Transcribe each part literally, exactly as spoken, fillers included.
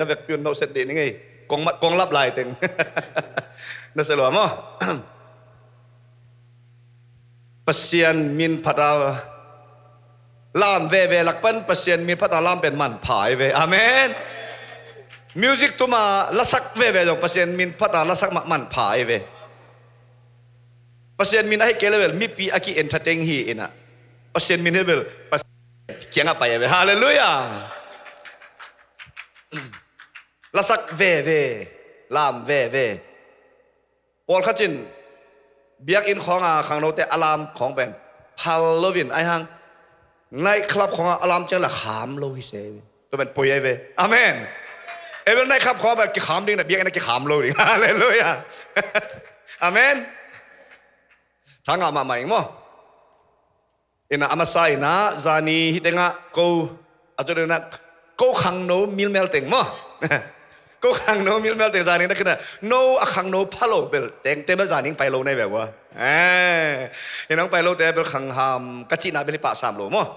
Na vekpi un nohset dih ni ngei. Kong mat, kong lap lai teng. Na se lua maw? Pasian min phat a lam veve lak pan Pasian min phat a lam pen manpha hi ve. Amen. Music tum a lasak veve zong Pasian min phat a lasak mah manpha hi ve. Pasian min ahih kei leh bel mipi a ki-entertain hi inah, Pasian min hi bel Pasian kiangah pai hi ve. Halleluiah. Lasak veve, lam veve. Pawlkhat in biakinn khawng a khangnote a lam khawng pen phal loin, ahi hang night club khawng a a lam ciang la kham lo hi se. Tua pen poi ahi ve. Amen. Ei bel night club khawng a pen kikham ding na, biakinn a kikham lo ding. Halleluiah. Amen. Thangah mahmah ing maw? Inah a masa inah zani hi tengah ko a tu inah ko khangno milmel teng maw? Ko khangno milmel teng zani na kina no a khangno phalo bel teng te bel zani pai lo nei ve ua. Eh, inah pai lo te bel khangham ka cihna bel hi pah sam lo maw?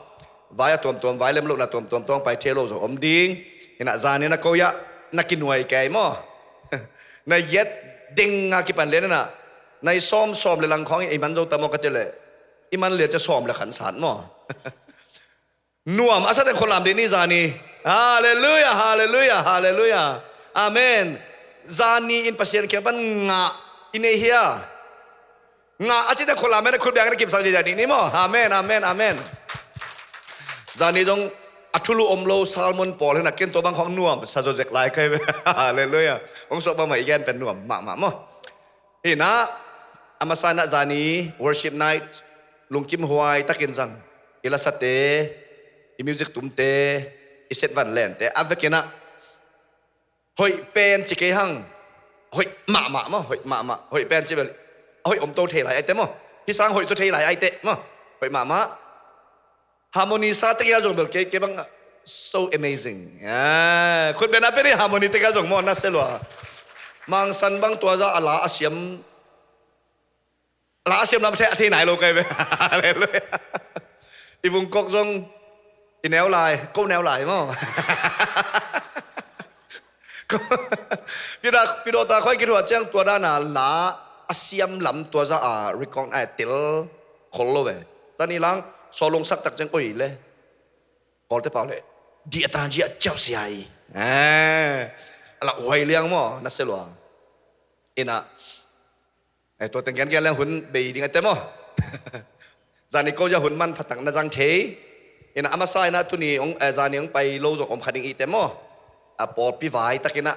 Vai a tuamtuam, vai lem lohna tuamtuam tawng pai thei lo zong om ding. Inah zani na ko iah na kinuai kei maw? Na yet ding a kipan lian inah na i sawm sawm le lang khawng i man zo ta maw ka ci leh i man lian cia sawm le khan sat maw? Nuam a sa teng khualam dih ni zani. Halleluiah, halleluiah, halleluiah. Amen. Zani in Pasian kiang pan ngah i nei hia? Ngah a ci teng khualam men a khut biang na kimsak zia dih ni maw? Amen, amen, amen. Zani zong a thulu om lo sermon pawl hinah ken tua bang khawng nuam sa zo zek lai kai ve. Halleluiah. Hong suak bangmah i gen pen nuam mahmah maw? Inah a masa inah zani worship night lungkim huai takin zang i lasate, i music tumte, i set van lente a vekinah hoih pen ci kei hang. Hoih mahmah maw? Hoih mahmah. Hoih pen ci bel hoih om to thei lai aite maw? Hi sang hoih to thei lai aite maw? Hoih mahmah. Harmony sa tegel zong bel kei, kei bang so amazing. Ah, khut bena peri harmony tegel zong maw na se lua. Mangsan bang tua za a la a siam, a la a siam lam a thei, a thei nai lo kai ve. Halleluiah. I vungkok zong i neu lai, ko neu lai maw? Pidawta khoi kithuah ciang tua dana la a siam lam tua za a recognize tel khol lo ve. Tani lang sawlung sak tak ciang oi le Kawlte pau le di a ta jia ciau sia hi. Eh, a la uai liang maw na se lua. Inah eh, tua teng gen gen leng hun bei ding a te maw? Zani ko zia hun man phatak na zang thei. Inah a masa inah tuni ong, eh, zani ong pai lo zong om kha ding i te maw? A pawlpi vai takinah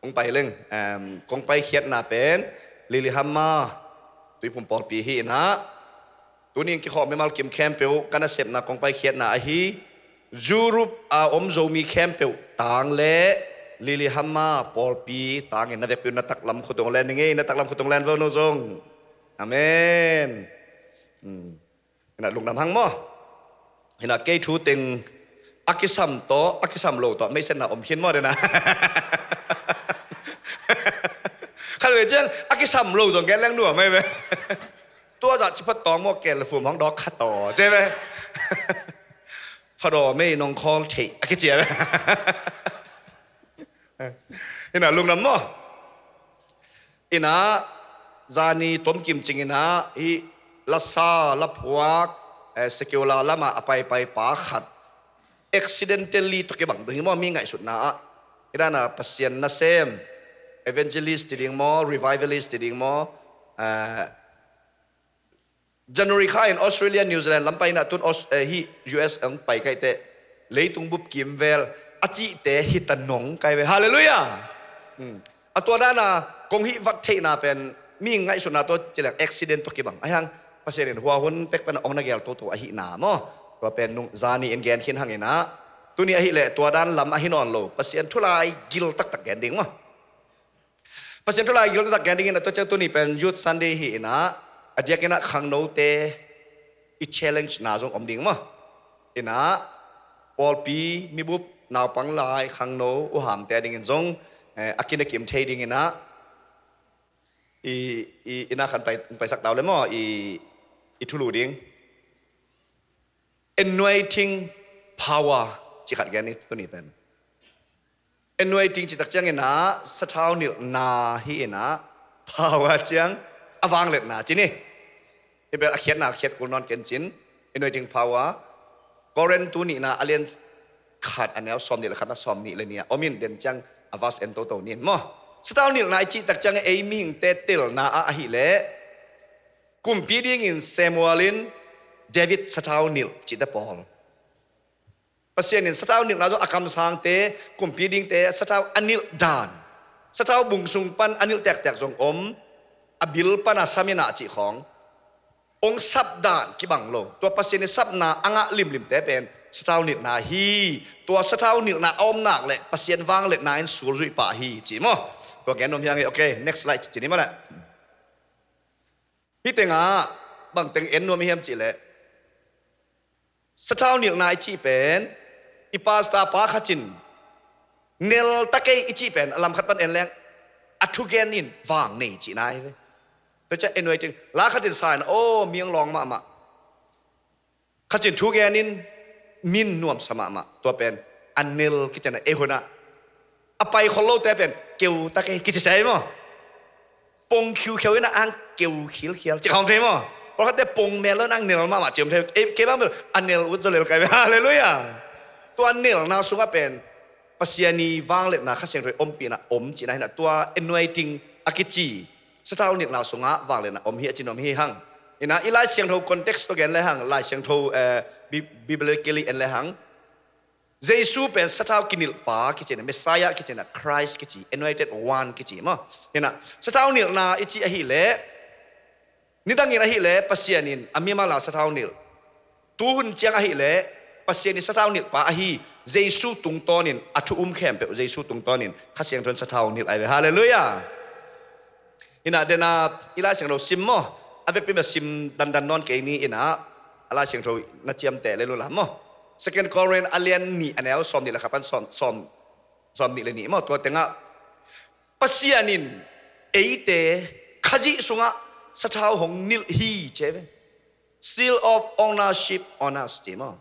ong pai leng, em, kong pai khiatna pen Lillehammer Tuiphum pawlpi hi inah. Tuni ong kikhawm mimal kim khempeuh ka nasepna kong pai khiatna ahi. Europe a om Zomi khempeuh tang le Lillehammer pawlpi tangin na vekpi un na taklam khut ong len ni ngei, na taklam khut ong len vo no zong. Amen. Hmm. Inah lungdam hang maw? Inah kei thu teng a kisam tawh a kisam lo tawh meisenna om khin maw dena? Khat ve ciang a kisam lo zong gen leng nuam mai ve. Tua zah ci phat tawng maw kel fum hong dawk khat tawh ci ve. Phadaw mei nong khawl theih a kici a ve. Inah lungdam maw? Inah zani tomkim cing inah hih lasa laphuak, eh, secular lamah a paipai pa khat accidentally tawh kibang ding hi maw mi ngaihsutna ah. Hih dana Pasian nasem evangelist ti ding maw, revivalist ti ding maw, eh, January kha in Australia, New Zealand lam pai inah tun Aus-, eh, hih U S ang pai kaih teh leitung bup kimvel a cihte hita nong kai ve. Halleluiah. Hmm. A tua dana kong hih vat theihna pen mi ngaihsutna tawh ci leng accident tawh kibang ahi hang Pasian in hua hun pek pana ong na gel toto ahihna maw? Tua pen nung zani in gen khin hang inah tuni ahih leh tua dan lam ahi nawn lo Pasian thulai gil taktak gen ding maw? Pasian thulai gil taktak gen dingin a tua ciang tuni pen Youth Sunday hi inah a diakinah khangnote i challenge na zong om ding maw? Inah pawlpi mibup naupang lai khangno uhamte a dingin zong, eh, a kinakim thei dinginah i, i, inah khan pai, paisak tau le maw i, i thulu ding. Anointing power ci khat gen ni tuni pen. Anointing cih tak ciangin ah sathau nilhna hi in ah, power ciang a vangliatna ci ni. Hi bel a khiatna a khiat kul nawn kencin, anointing power. Korin tu nihna a lian khat a neu sawm nih le khat na sawm nih le nih ah om in, den ciang a verse en toto ni in maw. Sathau nilhna i cih tak ciang ei mihingte telna ah ahih leh kumpi dingin Samuel in David sathau nilh cihte pawl. Pasian in sathau nilhna zong a kamsangte, kumpi dingte sathau a nilh dan, sathau bung sung pan a nilh tektek zong om, a bil pan a sam in ah cih khawng, ong sap dan kibang lo. Tua Pasian in sapna a ngah limlimte pen sathau nilhna hi. Tua sathau nilhna a om nak leh Pasian vangliatna in sulzuih pah hi ci maw. Tua gen nuam hi hang ei. Ok, next slide ci ni maw leh. Hih tengah bang teng en nuam i hiam cih leh, sathau nilhna i cih pen i pastor pa khat in nel ta kei i cih pen a lam khat pan en leng a thugen in vang nei cihna hi ve. Tua ciang anointing la khat in sa in aw, mi ong lawng mahmah. Khat in thugen in min nuamsa mahmah. Tua pen a nel kici in ah, ei hun ah a pai khol lote pen keu ta kei kici sia hi maw. Pong khiukheu in ah ang keu khilkhial ci khawng thei maw. Pawlkhatte pong mel lo in ang nel mahmah ci om thei. Ei, kei bang bel a nel ut zaw lel kai ve. Halleluiah. Tua nelna sungah pen Pasian i vangliatna, Kha Siangtho i ompihna om cihna hi in ah, tua anointing a kici sathau nilhna sungah vangliatna om hi a ci nuam hi hang. In ah i Lai Siangtho context tawh gen le hang, Lai Siangtho, eh, bi-, biblically en le hang, Jesu pen sathau kinilhpa kici in ah, Messiah kici in ah, Christ kici, Anointed One kici maw. Hi in ah sathau nilhna i cih ahih leh, nidangin ahih leh Pasian in a mimal a sathau nilh. Tuhun ciang ahih leh Pasian i sathau nilhpa ahi Jesu tungtawnin a thu um khempeuh Jesu tungtawnin Kha Siangtho in sathau nilh ahi ve. Halleluiah. In ah den a i Lai Siangtho sim maw, a vekpi mah sim dandan nawn kei ni in ah, a Lai Siangtho na ciamteh le lula maw. Second Corinth a lian nih a neu sawm nih le khat pan sawm, sawm, sawm nih le nih maw. Tua tengah Pasian in eite Khazih sungah sathau hong nilh hi ci ve. Seal of ownership on us ci maw.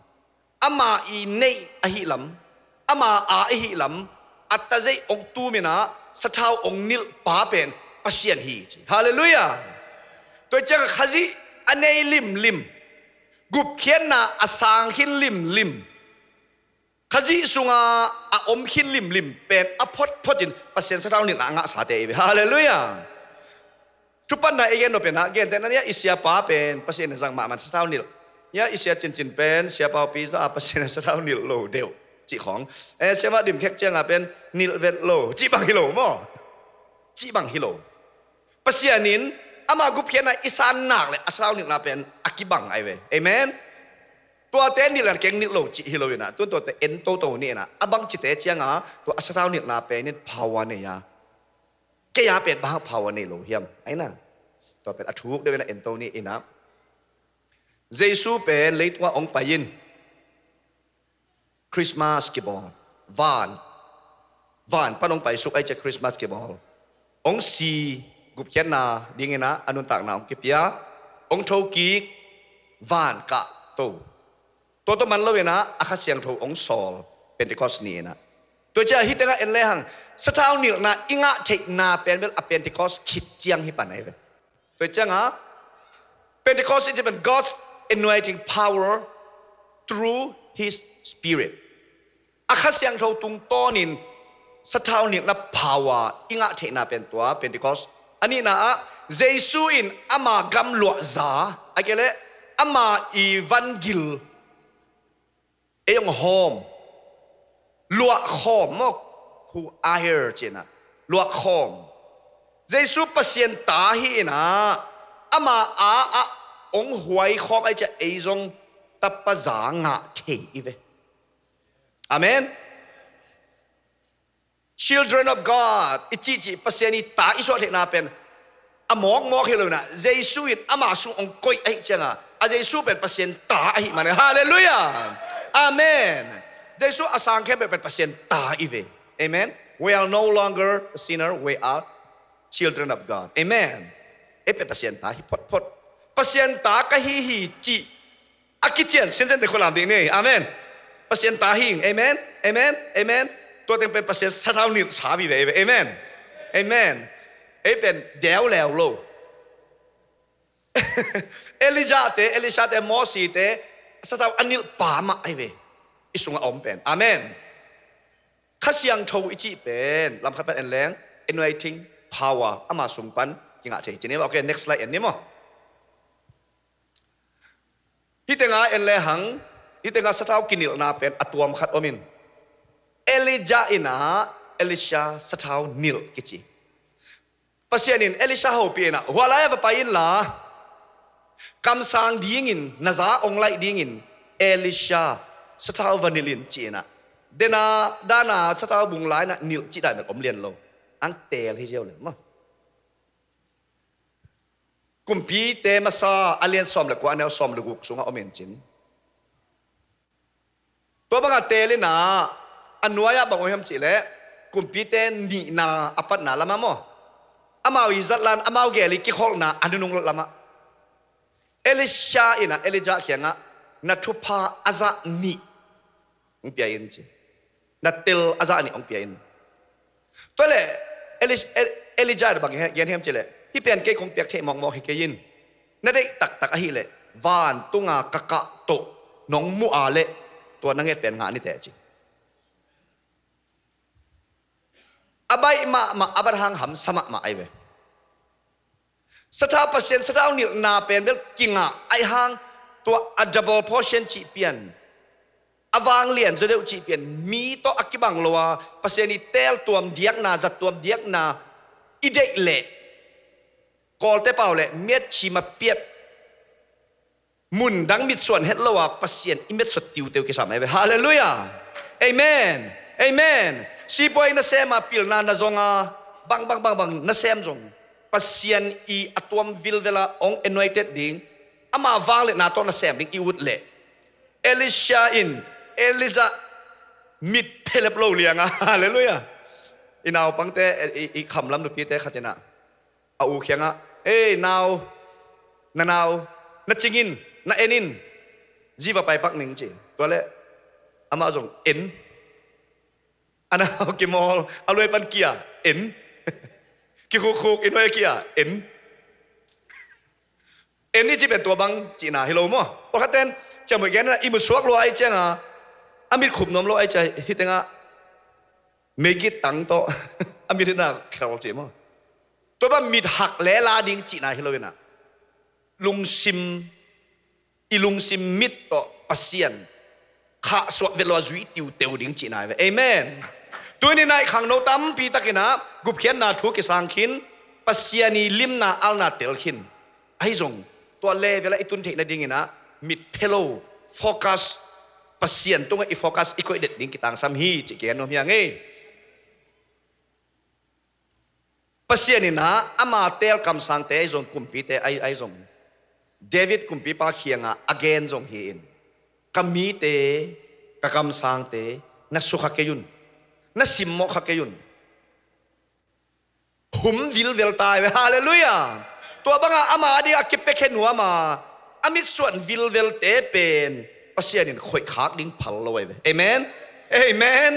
Ama i neih ahih lam, ama a ahih lam a tazeih ong tum in ah sathau ong nilhpa pen Pasian hi ci. Halleluiah. Tua ciang Khazih a nei limlim, gupkhiatna a sang khin limlim, Khazih sungah a om khin limlim pen a photphot in Pasian sathau nilhna a ngahsate i ve. Halleluiah. Thupatna i gen nop in ah, gentehna ni ah i siapa pen Pasian in zang mahmah sathau nilh. Ni ah i sia cincin pen siapa pi za a Pasian in sathau nilh lo deuh cih khawng. Eh, siapa dim khek ciangah pen nilh vet lo cih bang hi lo maw. Cih bang hi lo. Pasian in ama gupkhiatna i san nak leh a sathau nilhna pen a kibang ahi ve. Amen. Tuate nilh a keng nilh lo cih hi lo in ah, tun tuate en toto ni in ah, a bangcite ciangah tua a sathau nilhna pen in power nei a, kei a pen bang power nei lo hiam? Ahi na. Tua pen a thuk deuh in ah en to ni in ah, Jesu pen leitungah ong pai in Christmas kibawl. Van, van pan ong pai suk ahi ciah Christmas kibawl. Ong si, gupkhiatna dingin ah a nuntakna ong kipia, ong thokik, van kah to. Tua tawh man lo in ah a Kha Siangtho ong sawl, Pentecost ni in ah. Tua ciah hih tengah en le hang, sathau nilhna i ngah theihna pen bel a Pentecost khit ciang hi pan ahi ve. Tua ciangah Pentecost i cih pen God's anointing power through His Spirit. A Kha Siangtho tungtawnin sathau nilhna power i ngah theihna pen tua Pentecost. A nihna ah Jesu in ama gam luahza, a kei leh ama i vangil ei ong hawm, luahkhawm maw, khu ahir ci in ah, luahkhawm. Jesu Pasian ta hi in ah, ama a ah ong huaikhawm ahi ciah ei zong tapa za ngah thei i ve. Amen. Children of God i cihcih, Pasian i ta i suah theihna pen a mawkmawk hi lo in ah, Jesu in ama sung ong koih ahi ciangah a Jesu pen Pasian ta ahi man. Halleluiah. Amen. Jesu a sang khempeuh pen Pasian ta i ve. Amen. We are no longer a sinner, we are children of God. Amen. Ei pen Pasian ta hi photphot. Pasian ta ka hi hi cih a kician siansiante khualam ding ni. Amen. Pasian ta hi ing. Amen. Amen. Amen. Tua teng pen Pasian sathau nilh sa vive ei ve. Amen. Amen. Ei pen deu leu lo. Elijah te, Elisha te, Mosi te, sathau a nilh pa mah ei ve. I sungah a om pen. Amen. Kha Siangtho i cih pen lam khat pan en leng anointing power ama sung pan kingah thei. Ci ni maw. Okay, next slide en ni maw. Hih tengah en lehang, hih tengah sathau kinilhna pen a tuam khat om in. Elijah in ah Elisha sathau nilh kici. Pasian in Elisha hopih in ah, hua lai-ah va pai inla, kamsang dingin na za ong laih dingin Elisha sathau va nilh in ci in ah. Dena dana sathau bung lai-in ah nilh cih dan bel om lian lo. Ang teel hi ziau le maw. Kumpite Masa a lian sawm le kua, a neu sawm le guk sungah om in cin. Tua bangah teel in ah, a nuai-ah bang om hiam cih leh, kumpite nihna a patna lamah maw, amau i zatlan, amau gel i kikholhna a nunung lamah Elisha in ah Elijah kiangah, na thupha a zah nih hong pia in ci. Na tel a zah nih hong pia in. Tua leh Eli-, El-, Elijah in bang gen hiam cih leh, hih pen kei kong piak theih mawkmawk hi kei in. Na deih taktak ahih leh vantunga ka kahtoh nong muh a leh tua na nget pen ngah ni teh ci. A baih mahmah, a bat hang hamsa mahmah ei ve. Sathau Pasian, sathau nilhna pen bel kingah ahih hang tua a double portion cih pian, a vanglian zaw deuh cih pian, mi tawh a kibang lo a Pasian i teeltuam diakna, zattuam diakna i deih leh, Kawlte pau leh miatchim a piat, mun dang mitsuan het lo a Pasian i mitsuat tiuteu kisam ei ve. Halleluiah. Amen. Amen. Sipuai nasem a pilna na zong a, bang bang bang bang nasem zong, Pasian i a tuam vilvel a hong anointed ding, ama vangliatna tawh nasem ding i ut leh, Elisha in Elijah mit phelep lo liang a. Halleluiah. I naupangte, i, i khamlam nupite khat in ah, a u kiangah, "Ei nau, na nau, na cing in, na en in, zi va paipak ning," ci. Tua leh amah zong en. A nau kimawl, a luai pan kia, en. Kikhukkhuk, i nuai kia, en. En i cih pen tua bang cihna hi lo maw. Pawlkhat ten ciamhuih gen in ah, i musuak lua ahih ciangah, a mit khup nuam lo ahih ciangah, hih tengah meigit tang tawh a mit in ah khel cih maw. Tua bang mit hak leh la ding cihna hi lo in ah, lungsim, i lungsim mit tawh Pasian khahsuah vet lo a zui tiuteu ding cihna hi ve. Amen. Tuni-in ah i khangno tampi tak in ah gupkhiatna thu kisang khin, Pasian i limna alna tel khin. Ahi zong, tua level ah i tun theih nading in ah, mitphe lo, focus, Pasian tungah i focus, i koih det ding kitangsam hi cih kigen nuam hi ing ei. Pasian in ah ama teel kamsangte ahi zong, kumpite ahi, ahi zong, David kumpipa kiangah a gen zong hi in, "Ka mite, ka kamsangte na sukha kei un, na simmawh kha kei un." Hum vilvel ta ei ve. Halleluiah. Tua bangah ama ading a kipiakhia nuam a, a mitsuan vilvelte pen Pasian in khoihkhak ding phal lo ei ve. Amen. Amen.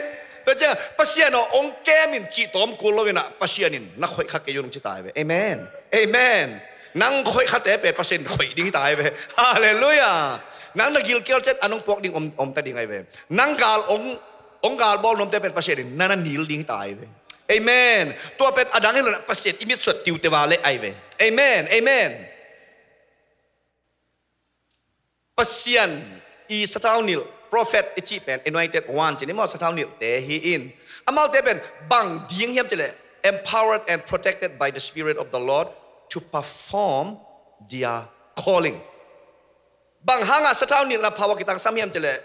Tua ciang Pasian aw, hong kem in cih tawm kul lo in ah, Pasian in na khoihkha kei un hong ci ta ei ve. Amen. Amen. Nang khoihkhate pen Pasian in khoih ding hi ta ei ve. Halleluiah. Nang na gilkial ciat a nong puak ding om, om ta ding ei ve. Nang gal hong, hong gal bawl nuamte pen Pasian in na na nil ding hi ta ei ve. Amen. Tua pen a dang hi lo in ah, Pasian i mitsuat tiuteu a leh ei ve. Amen. Amen. Pasian i sathau nilh, prophet i cih pen, anointed one cih ni maw, sathau nilhte hi in. Amaute pen bang ding hiam cih leh, empowered and protected by the Spirit of the Lord to perform their calling. Bang hangah sathau nilhna power kitangsam hiam cih leh,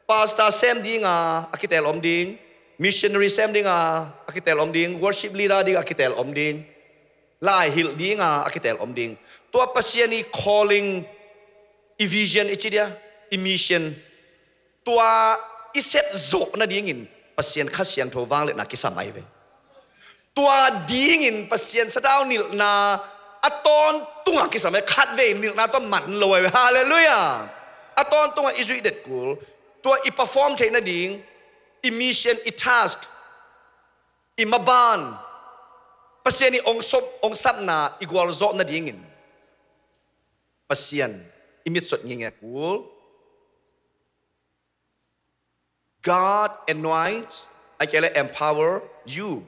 pastor sem dinga a kitel om ding, missionary sem dinga a kitel om ding, worship leader dinga a kitel om ding, lai hilh dinga a kitel om ding. Tua Pasian i calling, i vision i ci dia, i mission, tua i sep zawh nadingin Pasian Kha Siangtho vangliatna kisam ei ve. Tua dingin Pasian sathau nilhna a tawntungah kisam ei, khatvei nilhna tawh man lo ei ve. Halleluiah. A tawntungah i zuih det kul, tua i perform theih nading, i mission, i task, i maban, Pasian i ong sop, ong sapna i gualzawh nadingin Pasian i mitsot nginge kul. God anoint, a kele empower you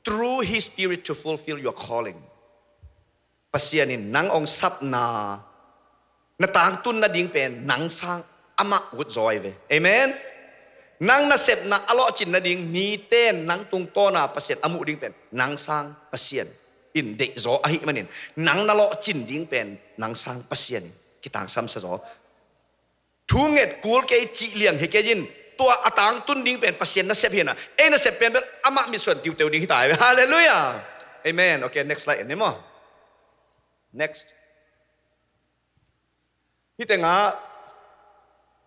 through His Spirit to fulfill your calling. Pasian in nang ong sapna na tangtun nading pen nang sang amah ut zaw ahi ve. Amen. Nang nasepna a lawhcin nading mite nang tungtawna Pasian a muh ding pen nang sang Pasian in deihzaw ahih manin nang na lawhcin ding pen nang sang Pasian in kitangsam sa zaw. Thu nget kul kei cih liang hi kei in, tua a tangtun ding pen Pasian nasep hi na. Ei nasep pen bel amah mitsuan tiuteu ding hi ta hi ve. Halleluiah. Amen. Okay, next slide ni maw. Next. Hih tengah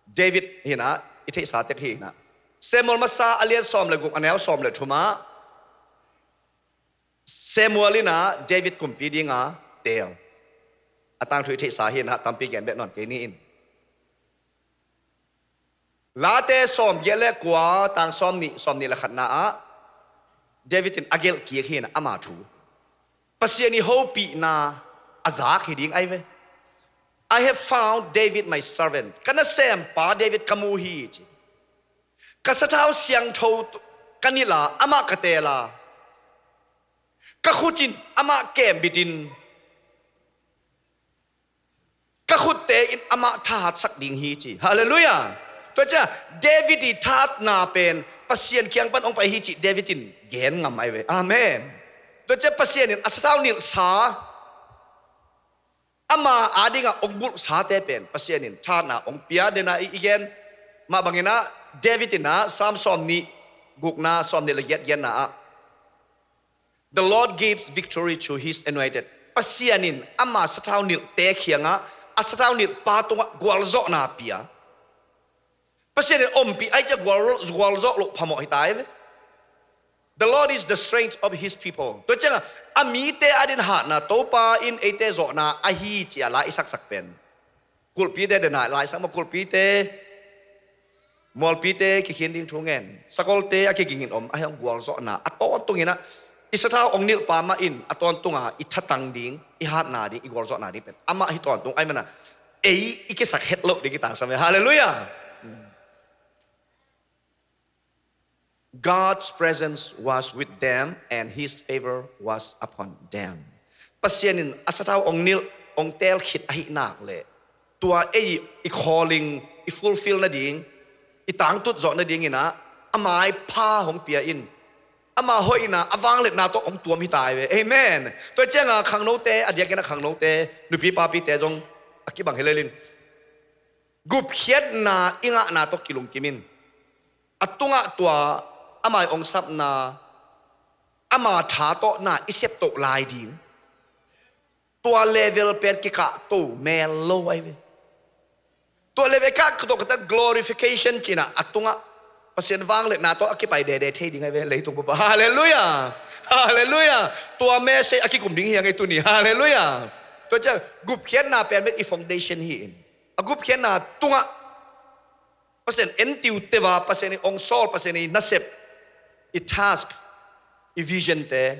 David hi na, i theihsa tek hi na. Samuel masa a lian sawm le guk a neu sawm le thum ah Samuel in ah David kumpi dinga teel. A tangthu i theihsa hi na, tampi gen beh nawn kei ni in. Late sawm giat le kua, tang sawm nih, sawm nih le khatna ah David in a gelh kik hi na ama thu. Pasian i hopihna a zak hi ding ahi ve. "I have found David my servant." Ka nasempa David ka mu hi ci. Ka sathau siangtho ka nilh a, amah ka teel a, ka khut in amah kembit in, ka khutte in amah thahatsak ding hi ci. Halleluiah. Tua ciah David i thahatna pen Pasian kiang pan ong pai hi ci David in gen ngam ahi ve. Amen. Tua ciah Pasian in a sathau nilhsa, ama adingah ong bulhsate pen Pasian in thahatna ong pia. Dena i, i gen mah bangin ah David in ah Sam sawm nih gukna, sawm nih le giat genna ah, "The Lord gives victory to His anointed." Pasian in ama sathau nilhte kiangah, a sathau nilhpa tungah gualzawhna pia. Pasian in ompih ahih ciah gual, gualzawh loh phamawh hi ta hi ve. "The Lord is the strength of His people." Tua ciangah a mite adin hatna, Topa in eite zawhna ahi ci-a la i saksak pen. Kulhpite dena la i sak maw, kulhpite, mualpite kikhin ding thu ngen, sakolte a kigingin om, ahi hong gualzawhna a tawntung in ah, i sathau ong nilhpa mah in a tawntunga i thatang ding, i hatna ding, i gualzawhna ding pen amah hi tawntung ahi mana, ei i kisak het loh ding i tangsam hi. Halleluiah. "God's presence was with them and His favor was upon them." Pasian in a sathau ong nilh, ong teel khit ahih nak leh, tua ei i calling i fulfill nading, i tangtut zawh nadingin ah a maipha hong pia in, ama hoihna, a vangliatna tawh ong tuam hi ta hi ve. Amen. Tua ciangah khangnote, a diakin ah khangnote, nupi papite zong a kibang hi lel in, gupkhiatna i ngahna tawh kilungkim in, a tungah tua ama i ong sapna, ama tha tawh na i septoh lai ding, tua level pen kikahto mel lo ahi ve. Tua level kah, tua kata glorification cihna a tungah Pasian vangliatna tawh a kipai dede thei ding ahi ve, leitung pupa. Halleluiah. Halleluiah. Tua message a kikum ding hi hang ei tuni. Halleluiah. Tua ciah gupkhiatna pen bek i foundation hi in, a gupkhiatna tungah Pasian en tiuteu a, Pasian i ong sawl, Pasian i nasep, i task, i vision te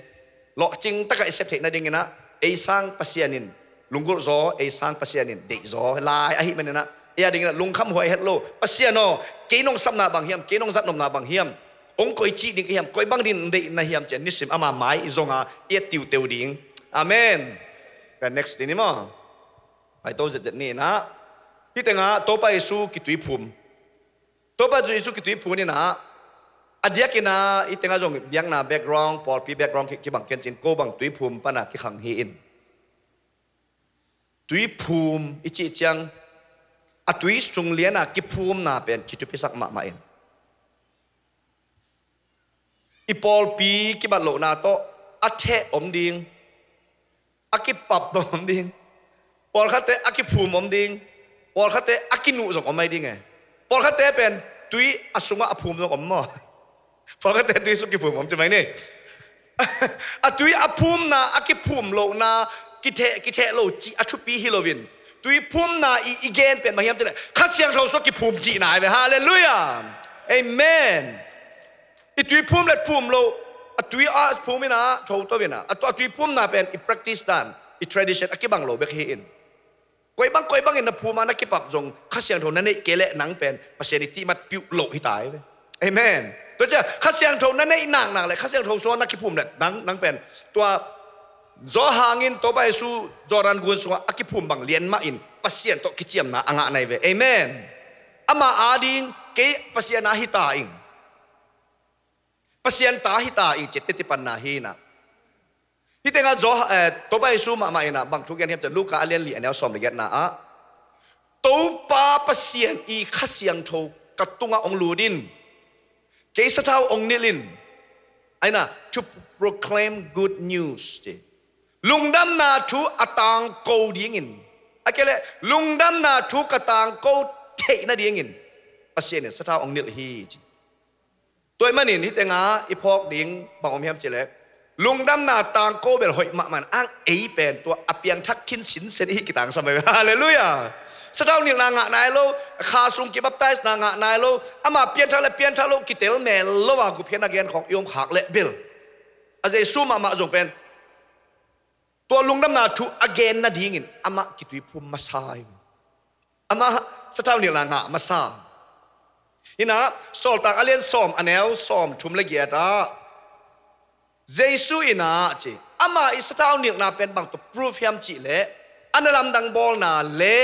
lawhcing takah i sep theih nadingin ah ei sang Pasian in lunggulh zaw, ei sang Pasian in deih zaw lai ahih manin ah, ei a dingin ah lungkham huai het lo. Pasian aw, kei nong sapna bang hiam, kei nong zat nopna bang hiam, ong koi cih ding ka hiam, koi bang ding deihna hiam ci-a nisim ama mai i zong a i et tiuteu ding. Amen. Ka next ni maw. Paito zetzet ni in ah, hih tengah Topa Jesu kituiphum. Topa Jesu kituiphum in ah, a diakin ah hih tengah zong biakna background, pawlpi background ki, kibang kei in cin, ko bang tuiphum pana kikhang hi in. Tuiphum i cih ciang, a tui sung liana kiphumna pen kithupisak mahmah in. I pawlpi kibat lohna tawh a theh om ding, a kipap om ding, pawlkhatte a kiphum om ding, pawlkhatte a kinuh zong om ahi ding e. Pawlkhatte pen tui a sungah a phum zong om maw? Pawlkhatte tui sung kiphum om ci mai ni. A tui a phumna, a kiphum lohna, kitheh, kitheh lo cih a thupi hi loin, tui phumna i, i gen pen bang hiam cih leh Kha Siangtho sungah kiphum cihna hi ve. Halleluiah. Amen. I tui phum le phum loh, A tui a phum in ah, tho to in ah, a tu-, a tui phumna pen i practice dan, i tradition a kibang lo bek hi in. Koi bang, koi bangin na phum a na kipap zong, Kha Siangtho na neih kei leh nang pen Pasian i tihmat piuh loh hi ta hi ve. Amen. Tua ciang Kha Siangtho na neih naknak leh Kha Siangtho sung na kiphum leh nang, nang pen tua Johan in Topa Jesu Jordan gun sungah a kiphum bang lian mah in Pasian tawh kiciamna a ngah na hi ve. Amen. Ama ading kei Pasian a hi ta ing. Pasian ta hi ta ing ci-a teci panna hi in ah. Hih tengah Johan, eh, Topa Jesu mahmah in ah bang thu gen hiam cih leh Luka a lian li a neu sawm le giatna ah, Topa Pasian i Kha Siangtho ka tungah hong lut in, kei sathau hong nilh in, a hi in ah, to proclaim good news ci. Lungdamna thu a tangko dingin, a kei leh lungdamna thu ka tangko theih nadingin Pasian in sathau hong nilh hi ci. Tua ahih manin hih tengah i phawk ding bang om hiam cih leh, lungdamna tangko bel hoih mahmah in, a hang ei pen tua a piangthak khin sinsen i hih kitangsam hi. Halleluiah. Sathau nilhna ngah nai lo, kha sung kibaptisena ngah nai lo, ama pianthak le pianthak lo kitel mel lo a gupkhiatna gen khawng i om khak leh bel, a Jesu mahmah zong pen tua lungdamna thu a gen nadingin amah kituiphum masa hi. Amah sathau nilhna ngah masa. Hi in ah, Sawltak a lian sawm a neu sawm thum le giat ah Jesu in ah ci, ama i sathau nilhna pen bang tawh proof hiam cih leh, a na lamdang bawlna le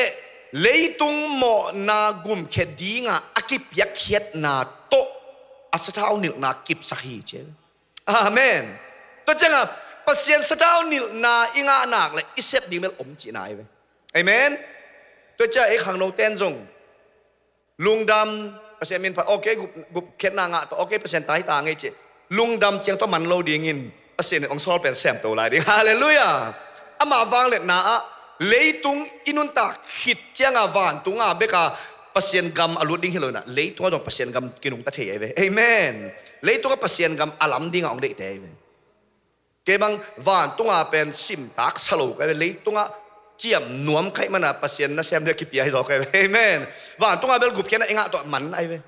leitung mawhna gumkhia dinga a kipiakkhiatna tawh a sathau nilhna kipsak hi ci. Amen. Tua ciangah Pasian sathau nilhna i ngah nak leh i sep ding bel om cihna hi ve. Amen. Tua ciah ei khangno ten zong lungdam, Pasian min phat, okay, gup, gupkhiatna ngah tawh, okay, Pasian ta hi ta ngei ci. Lungdam ciang tawh man lo dingin Pasian in hong sawl pen semto lai ding. Halleluiah. Ama vangliatna ah leitung i nuntak khit ciangah vantung a bek a Pasian gam a lut ding hi lo in ah, leitungah zong Pasian gam kinungta thei ahi ve. Amen. Leitungah Pasian gam a lam dingah hong deihte ahi ve. Kei bang vantung a pen simtak sa lo ka hi ve, leitungah ciam nuam ka hih manin Pasian nasem ding a kipia hi zaw ka hi ve. Amen. Vantung a bel gupkhiatna i ngah tawh man ahi ve.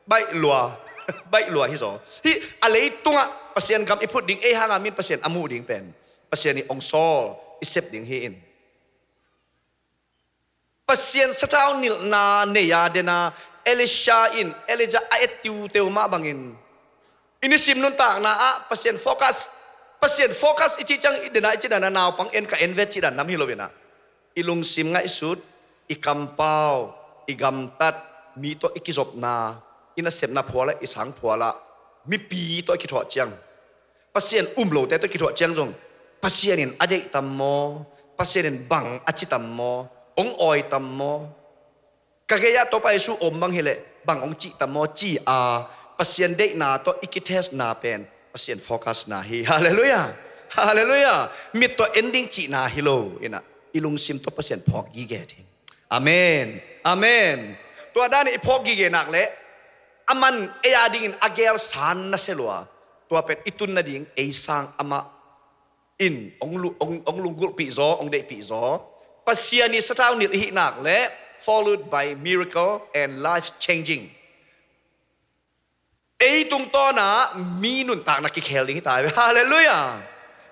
Baih lua, baih lua hi zaw. Hih a leitungah Pasian gam i phut ding, ei hanga min Pasian a muh ding pen Pasian i hong sawl, i sep ding hi in. Pasian sathau nilhna nei a den a, Elisha in Elijah a et tiuteu mah bangin, i nisim nuntakna ah Pasian focus, Pasian focus i cih ciang i den a, i cih dan a naupang en ka en ve cih dan nam hi lo in ah, i lungsim ngaihsut, i kampau, i gamtat, mi tawh i kizopna, i nasepna phual ah, i sang phual ah, mipi tawh i kithuah ciang, Pasian um lote tawh kithuah ciang zong, Pasian in a deih tam maw, Pasian in bang a ci tam maw, hong awi tam maw, ka gei ah Topa Jesu om bang hileh bang hong cih tam maw ci a, Pasian deihna tawh i kitestna pen Pasian focusna hi. Halleluiah. Halleluiah. Mit tawh en ding cihna hi lo in ah, i lungsim tawh Pasian phawk gige ding. Amen. Amen. Tua dan i phawk gige nak leh a man ei a dingin a gelsan nasia lua, tua pen i tun nading ei sang amah in hong lu-, hong, hong lunggulhpih zaw, hong deihpih zaw. Pasian i sathau nilh i hih nak leh followed by miracle and life changing. Ei tungtawn ah mi nuntakna kikhel ding hi ta hi ve. Halleluiah.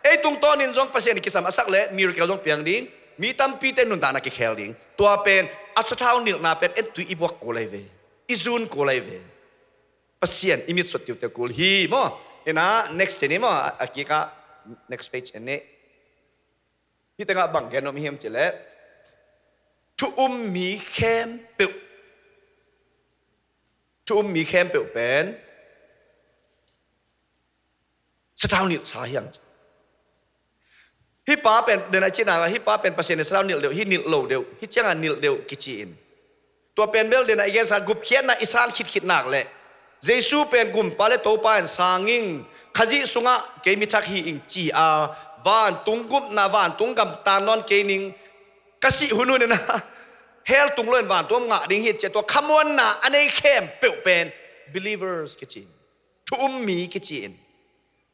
Ei tungtawn in zong Pasian in kisam a sak leh miracle zong piang ding, mi tampite nuntakna kikhel ding. Tua pen a sathau nilhna pen en tui i buak kul ahi ve, i zun kul ahi ve. Pasian i mit suat tiuteu kul hi maw. In ah, next te ni maw, a, a kik ah, next page en ni. Hih tengah bang gen om hiam cih leh, thu um mi khempeuh, thu um mi khempeuh pen sathau nilh sa hi hang. Hih pa pen, den a cihna, hih pa pen Pasian in sathau nilh deuh, hih nilh lo deuh, hih ciangah nilh deuh kici in. Tua pen bel den a i gensa gupkhiatna i san khitkhin nak leh, Jesu pen Gumpa le Topa in sang ing, Khazih sungah kei mi thak hi ing ci a, vantung gupna, vantung gam tan nawn kei ning, ka sih hunhun in ah hell tung lo in vantung ngah ding hi ci a, tua khamuanna a nei khempeuh pen believers kici in, thu um mi kici in,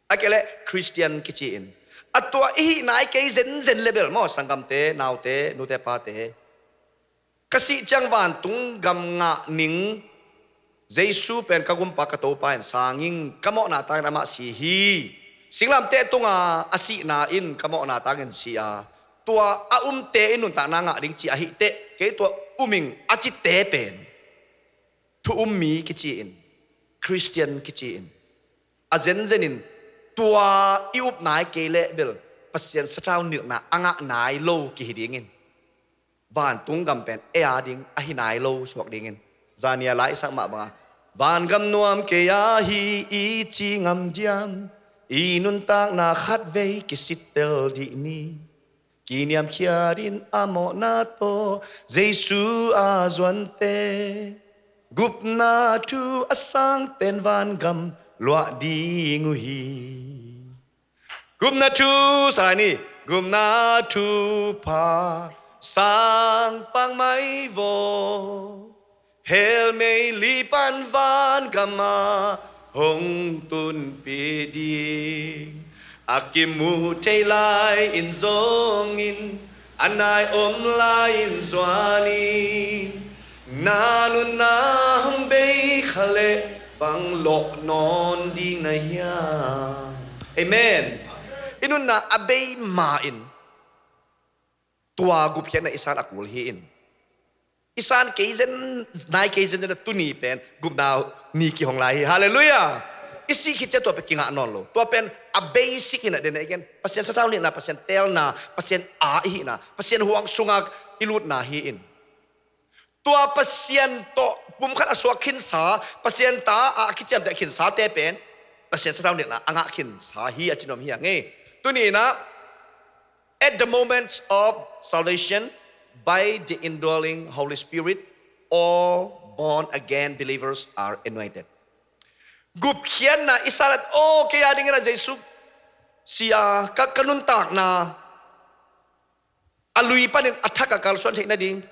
a kei leh Christian kici in. A tua i hih nai kei zenzen le bel maw, sanggamte, naute, pate. Ka sih ciang vantung gam ngah ning, Jesu pen ka Gumpa ka Topa in sang ing, ka mawhna tangin amah si hi. Singlamteh tunga a sihna in ka mawhna tangin si a, tua a umte in nuntakna ngah ding ci ahi teh, kei tua um ing a cite pen thu um mi kici in, Khristian kici in, a zenzen in tua i up nai kei leh bel Pasian sathau nilhna a ngah nai lo kihi dingin, vantung gam pen ei a ding ahi nai lo suak dingin, zania lai i sak mah banga, vangam nuam kei ahi i ci ngam diam, i nuntakna khat vei kisittel dih ni. Kiniamkhiat in a mawhna tawh Jesu a zuante, gupna thu a sangten vangam luah ding uh hi. Gupna thu, sa ni, gupna thu pha sang pang mai vaw. Hell meili pan vangam ah hong tunpih ding. A kimu thei lai-in zongin, a nai om lai-in zuanin, na nunna hong bei kha leh bang lawh nawn ding na hiam? Amen. I nunna a bei ma-in tua gupkhiatna i san a kul hi in, i san kei zen, nai kei zenzen a tuni pen gupna ni kihong lai hi. Halleluiah. I sih khit ciang tua pen kingah nawn lo. Tua pen a basic hi na den a i gen. Pasian sathau nilhna, Pasian teelna, Pasian a i hihna, Pasian huang sunga i lutna hi in, tua Pasian tawh pumkhat a suak khinsa, Pasian ta a kiciamteh khinsate pen Pasian sathau nilhna a ngah khinsa hi a ci nuam hi a ngei. Tuni in ah, at the moment of salvation, by the indwelling Holy Spirit, all born again believers are anointed. Gupkhiatna i sa leh, oh, kei a dingin ah Jesu si a, ka, ka nuntakna a lui panin a thak a kalsuan theih nading,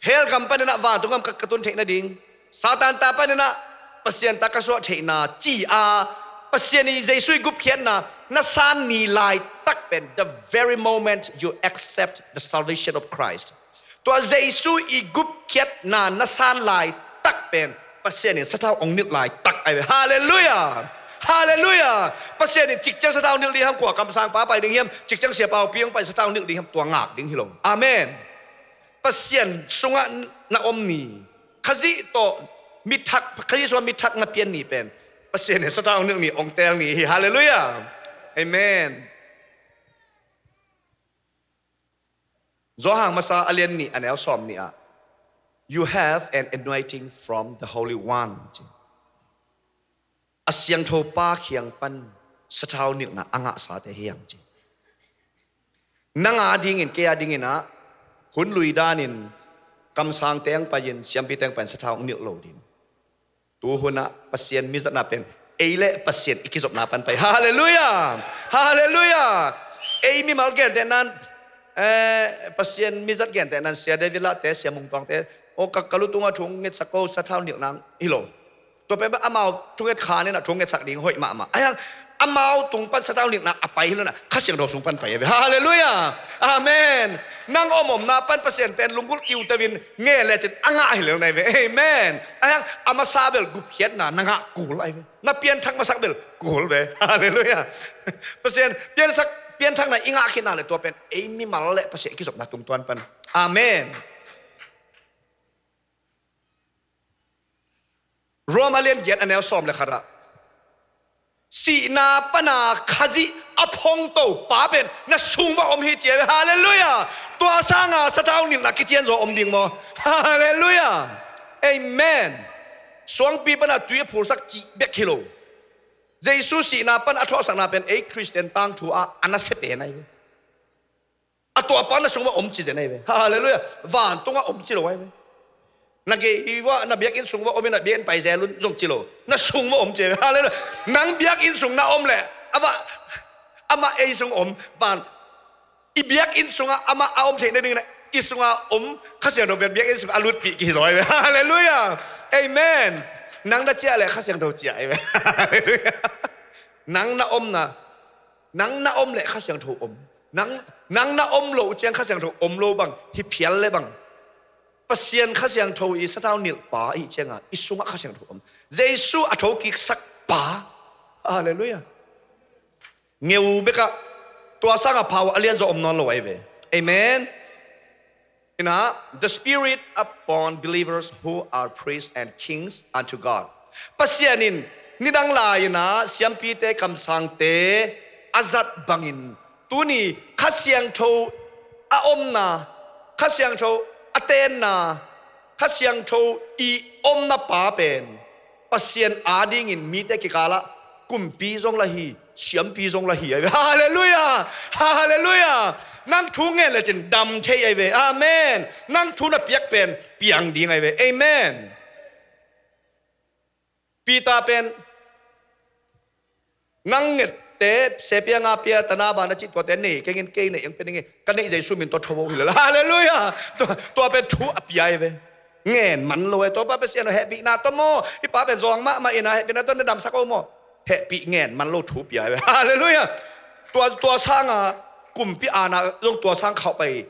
hell gam panin ah vantung gam ka, ka tun theih nading, Satan ta panin ah Pasian ta ka suah theihna ci a, Pasian i Jesu i gupkhiatna na san ni laitak pen, the very moment you accept the salvation of Christ. Tua Jesu i gupkhiatna na san laitak pen Pasian in sathau hong nilh laitak ahi ve. Halleluiah. Halleluiah. Pasian in cikciang sathau nilh ding hiam, kua kamsang pa pai ding hiam, cikciang siapa upi hong pai sathau nilh ding hiam, tua ngak ding hi lo. Amen. Pasian sungah na om ni. Khazih tawh mithak, Khazih sungah mithak na pian ni pen Pasian in sathau nilh ni, hong teel ni hi. Halleluiah. Amen. Johan masa a lian nih a neu sawm nih ah, "You have an anointing from the Holy One," ci. A siangtho pa kiang pan sathau nilhna a ngahsate hi hang ci. Nang a dingin, kei a dingin ah, hun lui danin kamsang teng pai-in, siampi teng pai-in sathau nilh lo ding. Tu hunah Pasian mizatna pen ei le Pasian i kizopna pan pai. Halleluiah! Halleluiah! Ei mimal gentehna in, eh, Pasian mizat gentehna in, Sia David Lahte, Sia Mung Tuangte, oh, ka, ka lu tungah thu ngetsak ko, sathau nilh nang hi lo. Tua pen amau thunget kha ni in ah thu ngetsak ding hoih mahmah. Ahi hang amau tung pan sathau nilhna a pai hi lo in ah, Kha Siangtho sung pan pai hi ve. Halleluiah! Amen. Nang om omna pan Pasian pen lunggulh tiuteu in ngen lecin a ngah hi lel na hi ve. Amen. Ahi hang a masa bel gupkhiatna na ngah kul ahi ve. Na pianthak masak bel kul ve. Halleluiah. Pasian piansak, pianthakna i ngah khitna le tua pen ei mimal le Pasian i kizopna tungtuan pan. Amen. Rom a lian giat a neu sawm le khat ah, sihna pana Khazih a phongto pa pen na sung va om hi ci a ve. Halleluiah. Tua sanga sathau nilhna kician zaw om ding maw? Halleluiah. Amen. Suangpi pana tui a phulsak cih bek hi lo. Jesu sihna pan a thawhsakna pen ei Khristian tangthu ah a nasia pen ahi ve. A tuapa na sung va om ci zen ahi ve. Halleluiah. Vantungah om ci lo ahi ve. Na gei va, na biakinn sung va om in, na biakinn pai zel un zong ci lo. Na sung va om ci ahi ve. Halleluiah. Nang biakinn sung na om leh, amah, amah ei sung om, van, i biakinn sungah amah a om theih nading in ah, i sungah om Kha Siangtho pen biakinn sungah a lutpih kihi zaw ahi ve. Halleluiah. Amen. Nang na ciah leh Kha Siangtho ciah ahi ve. Halleluiah. Nang na omna, nang na om leh Kha Siangtho om. Nang, nang na om loh ciang Kha Siangtho om lo bang, hi phial le bang. Pasian Kha Siangtho i sathau nilh pa i hih cianga, i sungah Kha Siangtho om. Jesu a thokiksak pa. Halleluiah. Ngeu bekah tua sangah power a lianzaw om nawn lo ahi ve. Amen. Inah, the Spirit upon believers who are priests and kings unto God. Pasian in nidang lai-inah siampite kamsangte a zat bangin tuni Kha Siangtho a omna, Kha Siangtho a tenna, Kha Siangtho i omna pa pen Pasian adingin mite kikalah kumpi zong la hi, siampi zong la hi ahi ve. Halleluiah! Halleluiah! Nang thu ngen lecin dam thei ahi ve. Amen. Nang thu na piak pen piang ding ahi ve. Amen. Peter pen nang ngette sepia nga pia tana ba na cih tuate nei kengin kei nei ang pe ding hi. Ka neih Jesu min tua tho hi lala. Halleluiah. Tua, tua pen thu a pia ahi ve. Ngen man lo e, tua pa Pasian hehpihna tua maw? Hi pa pen zawng mahmah ina hehpihna tua na damsak o maw? Hehpih ngen man lo thu pia ahi ve. Halleluiah. Tua, tua sanga kumpi ana zong tua sang khauh pai.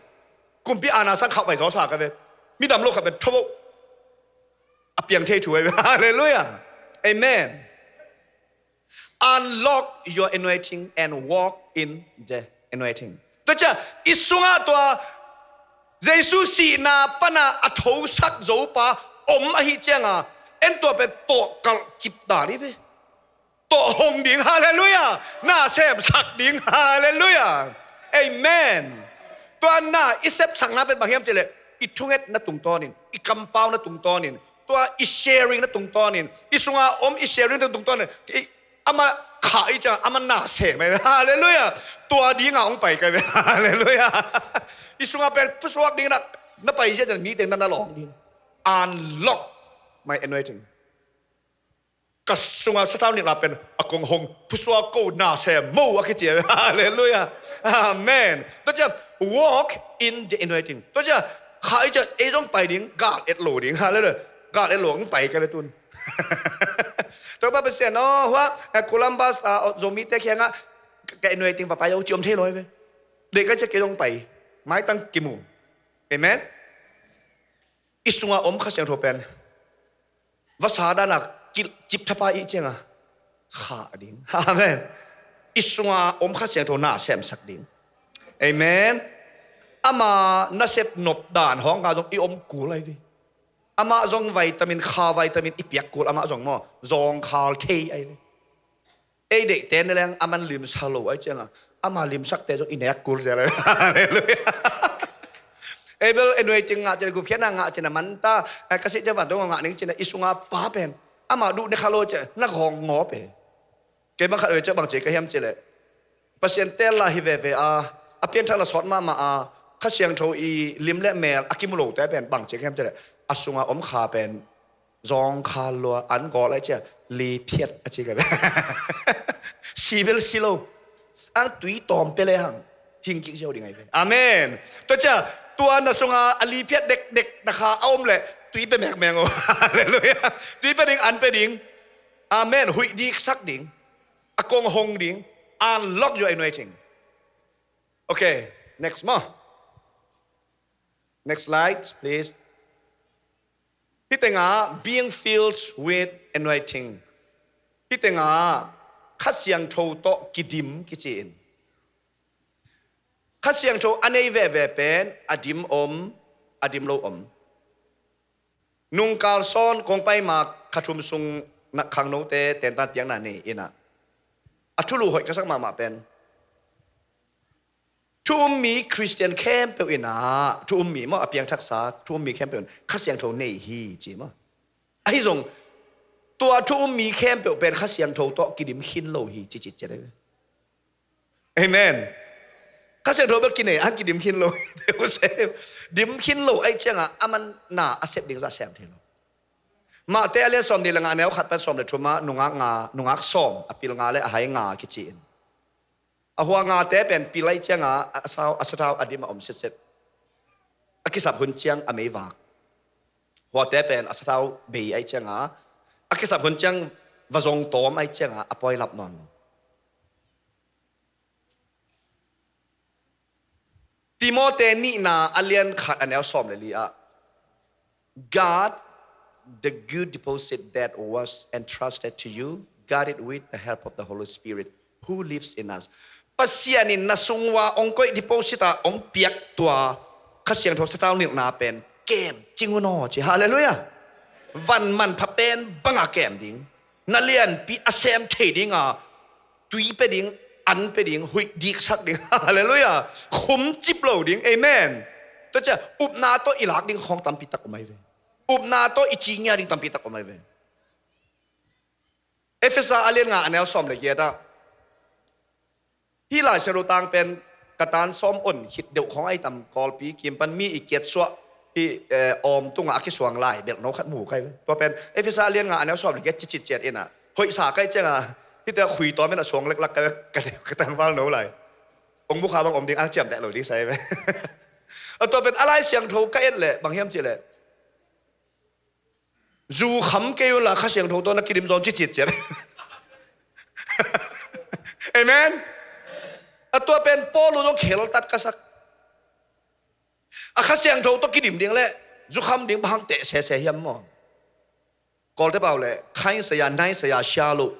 Kumpi ana sang khauh pai zawsa ka ve. Mi dam lo kha pen tho a piang thei thu ahi ve. Halleluiah. Amen. Unlock your anointing and walk in the anointing. Tua cia i sungah tua Jesu sihna pana a thosak zopa om ahi cianga en tua pen tawh kalh cip dan hi ve. Tawh hong ding. Halleluiah. Na semsak ding. Halleluiah. Amen. Tua na i sepsakna pen bang hiam cileh i thungetna tungtawnin, i kampau na tungtawnin, tua i sharing na tungtawnin, i sunga om i sharing na tungtawnin, i, ama kha i ciang ama na sem ahi ve. Halleluiah. Tua dinga hong pai kai ve. Halleluiah. I sunga pen pusuak ding na, na pai zia dan mi teng na na lawng ding. Unlock my anointing. Ka sunga sathau nikna pen a kong hong pusuak ko na sem mo a kici ahi ve. Halleluiah. Amen. Tua cia walk in the anointing. Tua cia kha i cia ei zong pai ding gal et lo ding. Halleluiah. Gal et lo ang pai kai ve tun. Tua pa Pasian aw hua, eh, Columbus, ah, Zomite kiangah ka anointing va pai aw ci om thei lo ahi ve. Dek ka cia kei zong pai. Maitang kimu. Amen. I sunga om Kha Siangtho pen vasa dana kilh cip thapa i cianga kha ding. Amen. I sunga om Kha Siangtho na semsak ding. Amen. Ama nasep nop dan hawng nga zong i om kul ahi ve. Amah zong vitamin, kha vitamin i piak kul amah zong maw, zawngkhal thei ahi ve. Ei deihte ne leng aman limsa lo ahi cianga ama limsakte zong i nek kul zel ahi ve. Halleluiah. Ei bel anointing ngah cina, gupkhiatna ngah cina manta, eh, ka sih cia vantung ngah ning cina i sunga pa pen ama duh ne kha lo cia na gawng ngawp e. Kei bang khat ve cia bang ci ka hiam cileh Pasian teel la hi veve a, a pianthak la sawt mahmah a, Kha Siangtho i lim le mel a kimu lote pen bang ci ka hiam cileh a sunga om kha pen zawngkhal lua an gawl ahi cia liphiat a ci ka ve. Si bel si lo ang tui tawm pe le hang hing kik ziau ding ahi ve. Amen. Tua cia tua na sunga a liphiat dekdek na kha a om le tui pe mekmeng o. Halleluiah. Tui pe ding an pe ding. Amen. Huih diksak ding. A kong hong ding. Unlock your anointing. Okay, next maw. Next slide, please. Hih tengah being filled with anointing. Hih tengah Kha Siangtho tawh kidim kici in. Kha Siangtho a nei veve pen a dim om, a dim lo om. Nungkal sawn kong pai ma kha thum sung na khangnote tentan piakna nei inah a thulu hoih ka sak mahmah pen thu um mi Khristian khempeuh inah thu um mi maw a piangthaksa thu um mi khempeuh in Kha Siangtho nei hi ci maw. Ahi zong tua thu um mi khempeuh pen Kha Siangtho tawh kidim khin lo hi ci citciat ahi ve. Amen. Kha Siangtho bel kinei a kidim khin lo. Dim khin lo ahi cianga aman na a sep ding zah sem thei lo. Mahte a lian sawm nih le nga a neu khat pan sawm le thuma nungak nga, nungak sawm a pil nga le a hai nga kici in. A hua ngate pen pil ahi cianga a sau, a sathau a dim a om sitset. A kisap hun ciang a meivak. Huate pen a sathau bei ahi cianga a kisap hun ciang va zong tawm ahi cianga a pawi lap nawn lo. Timote nihna a lian khat a neu sawm le li ah, "Guard the good deposit that was entrusted to you. Guard it with the help of the Holy Spirit." Who lives in us? Pasian in na sung ua hong koih deposit a hong piak tua Kha Siangtho sathau nilhna pen kem cing un aw ci. Halleluiah. Van manpha pen banga kem ding, na lianpi a sem thei dinga tui pe ding, an pe ding, huih diksak ding. Halleluiah. Khum cip lo ding. Amen. Tua cia upna tawh i lak ding khawng tampi tak om ai ve. Upna tawh i cingia ding tampi tak om ai ve. Efesa a lian nga a neu sawm le giat ah hih Lai Siangtho tang pen ka tan sawm on khit deuh khawng ai tam, Kawlpi kim pan mi i kiatsuah hih, eh, awm tungah a kisuang lai belh no khat mu kai ve. Tua pen Efesa a lian nga a neu sawm le giat cicit ciat inah hoihsa kai cianga hihte khui tawm inah suang leklak kai ve. Ka, ka tangval no lai ong mukha bang om ding ang ciamteh lo ding sai ve. A tua pen a Lai Siangtho ka et leh bang hiam cih leh, zu kham kei unla Kha Siangtho tawh na kidim zawn cicit ciat. Amen. A tua pen Paul un zong kheltat ka sak. A Kha Siangtho tawh kidim ding le zu kham ding bang hang teh sese hiam maw? Kawlte pau le khain saya nai saya sha lo,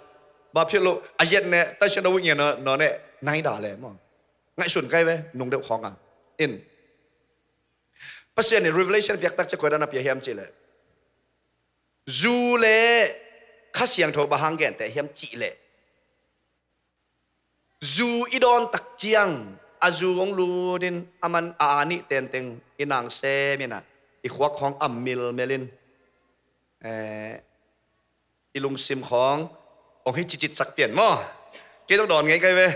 ba philh lo a yet ne tai sian da wih ngian no ne nai da le maw? Ngaihsun kai ve nung deuh khawng a in Pasian in revelation piaktak cia koi dan a pia hiam cih leh, zu le Kha Siangtho bang hang genteh hiam cih leh, zu i dawn tak ciang a zu hong lutin a man a aa nih tenteng i nang sem inah i khuak khawng a milmel in, eh, i lungsim khawng hong hi cicitsak pian maw? Kei zong dawn ngei kai ve.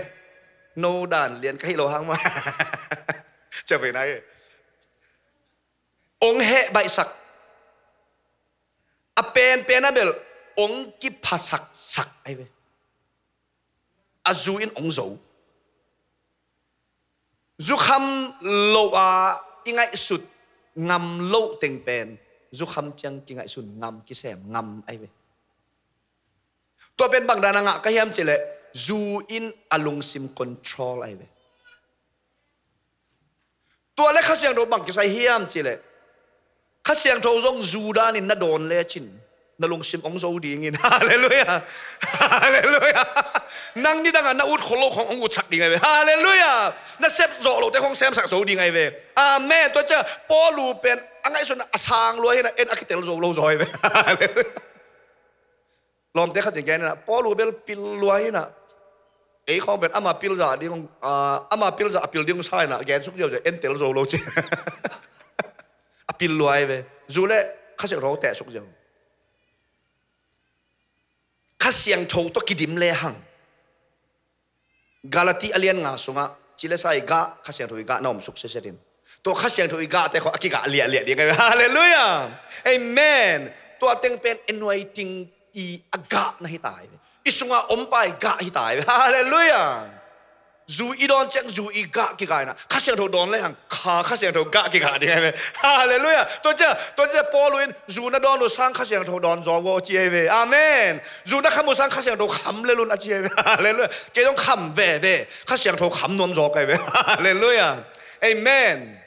No dan lian ka hi lo hang maw? Cia vei nai hong heh baihsak, a penpen a belh hong kiphasaksak ai ve. A zu in hong zo. Zukham lo a i ngaihsut ngam loh teng pen zukham ciang kingaihsun ngam, kisem ngam ai ve. Tua pen bang dan a ngah ka hiam cih leh zu in a lungsim control ai ve. Tua le Kha Siangtho bang kisai hiam cih leh, Kha Siangtho zong zu danin na dawn lecin na lungsim hong zo dingin. Halleluiah. Halleluiah. Nang nidangah na ut khol lo khong hong utsak ding ai ve. Halleluiah. Na sep zawh lote khong semsak zo ding ai ve. Amen. Tua cia Paul uh pen a ngaihsun a sang lua hinah en a kitel zo lo zaw ai ve. Halleluiah. Lawmte khat in gen inah Paul uh bel pil lua hinah, ei khawng pen ama pil zah ding, ah, ama pil zah a pil ding sa inah gen suk ziauziau, en tel zo lo ci. A pil lua ai ve. Zu le Kha Siangtho teh suk ziau. Kha Siangtho tawh kidim le hang. Galati a lian nga sungah ci le sa i gah, Kha Siangtho i gah na om suk siasia din. Tua Kha Siangtho i gahte khawng a kigah liahliah ding ai ve. Halleluiah. Amen. Tua teng pen anointing i a gah na hi ta ai ve. I sungah om pa i gah hi ta ai ve. Halleluiah. Zu i dawn ciang zu i gah kigah inah Kha Siangtho dawn le hang Kha, Kha Siangtho gah kigah ding ai ve. Halleluiah. Tua cia, tua cia Paul uh in zu na dawn uh sang Kha Siangtho dawn zaw uh a ci ai ve. Amen. Zu na kham uh sang Kha Siangtho kham lel un a ci ai ve. Halleluiah. Kei zong kham veve. Kha Siangtho kham nuam zaw kai ve. Halleluiah. Amen.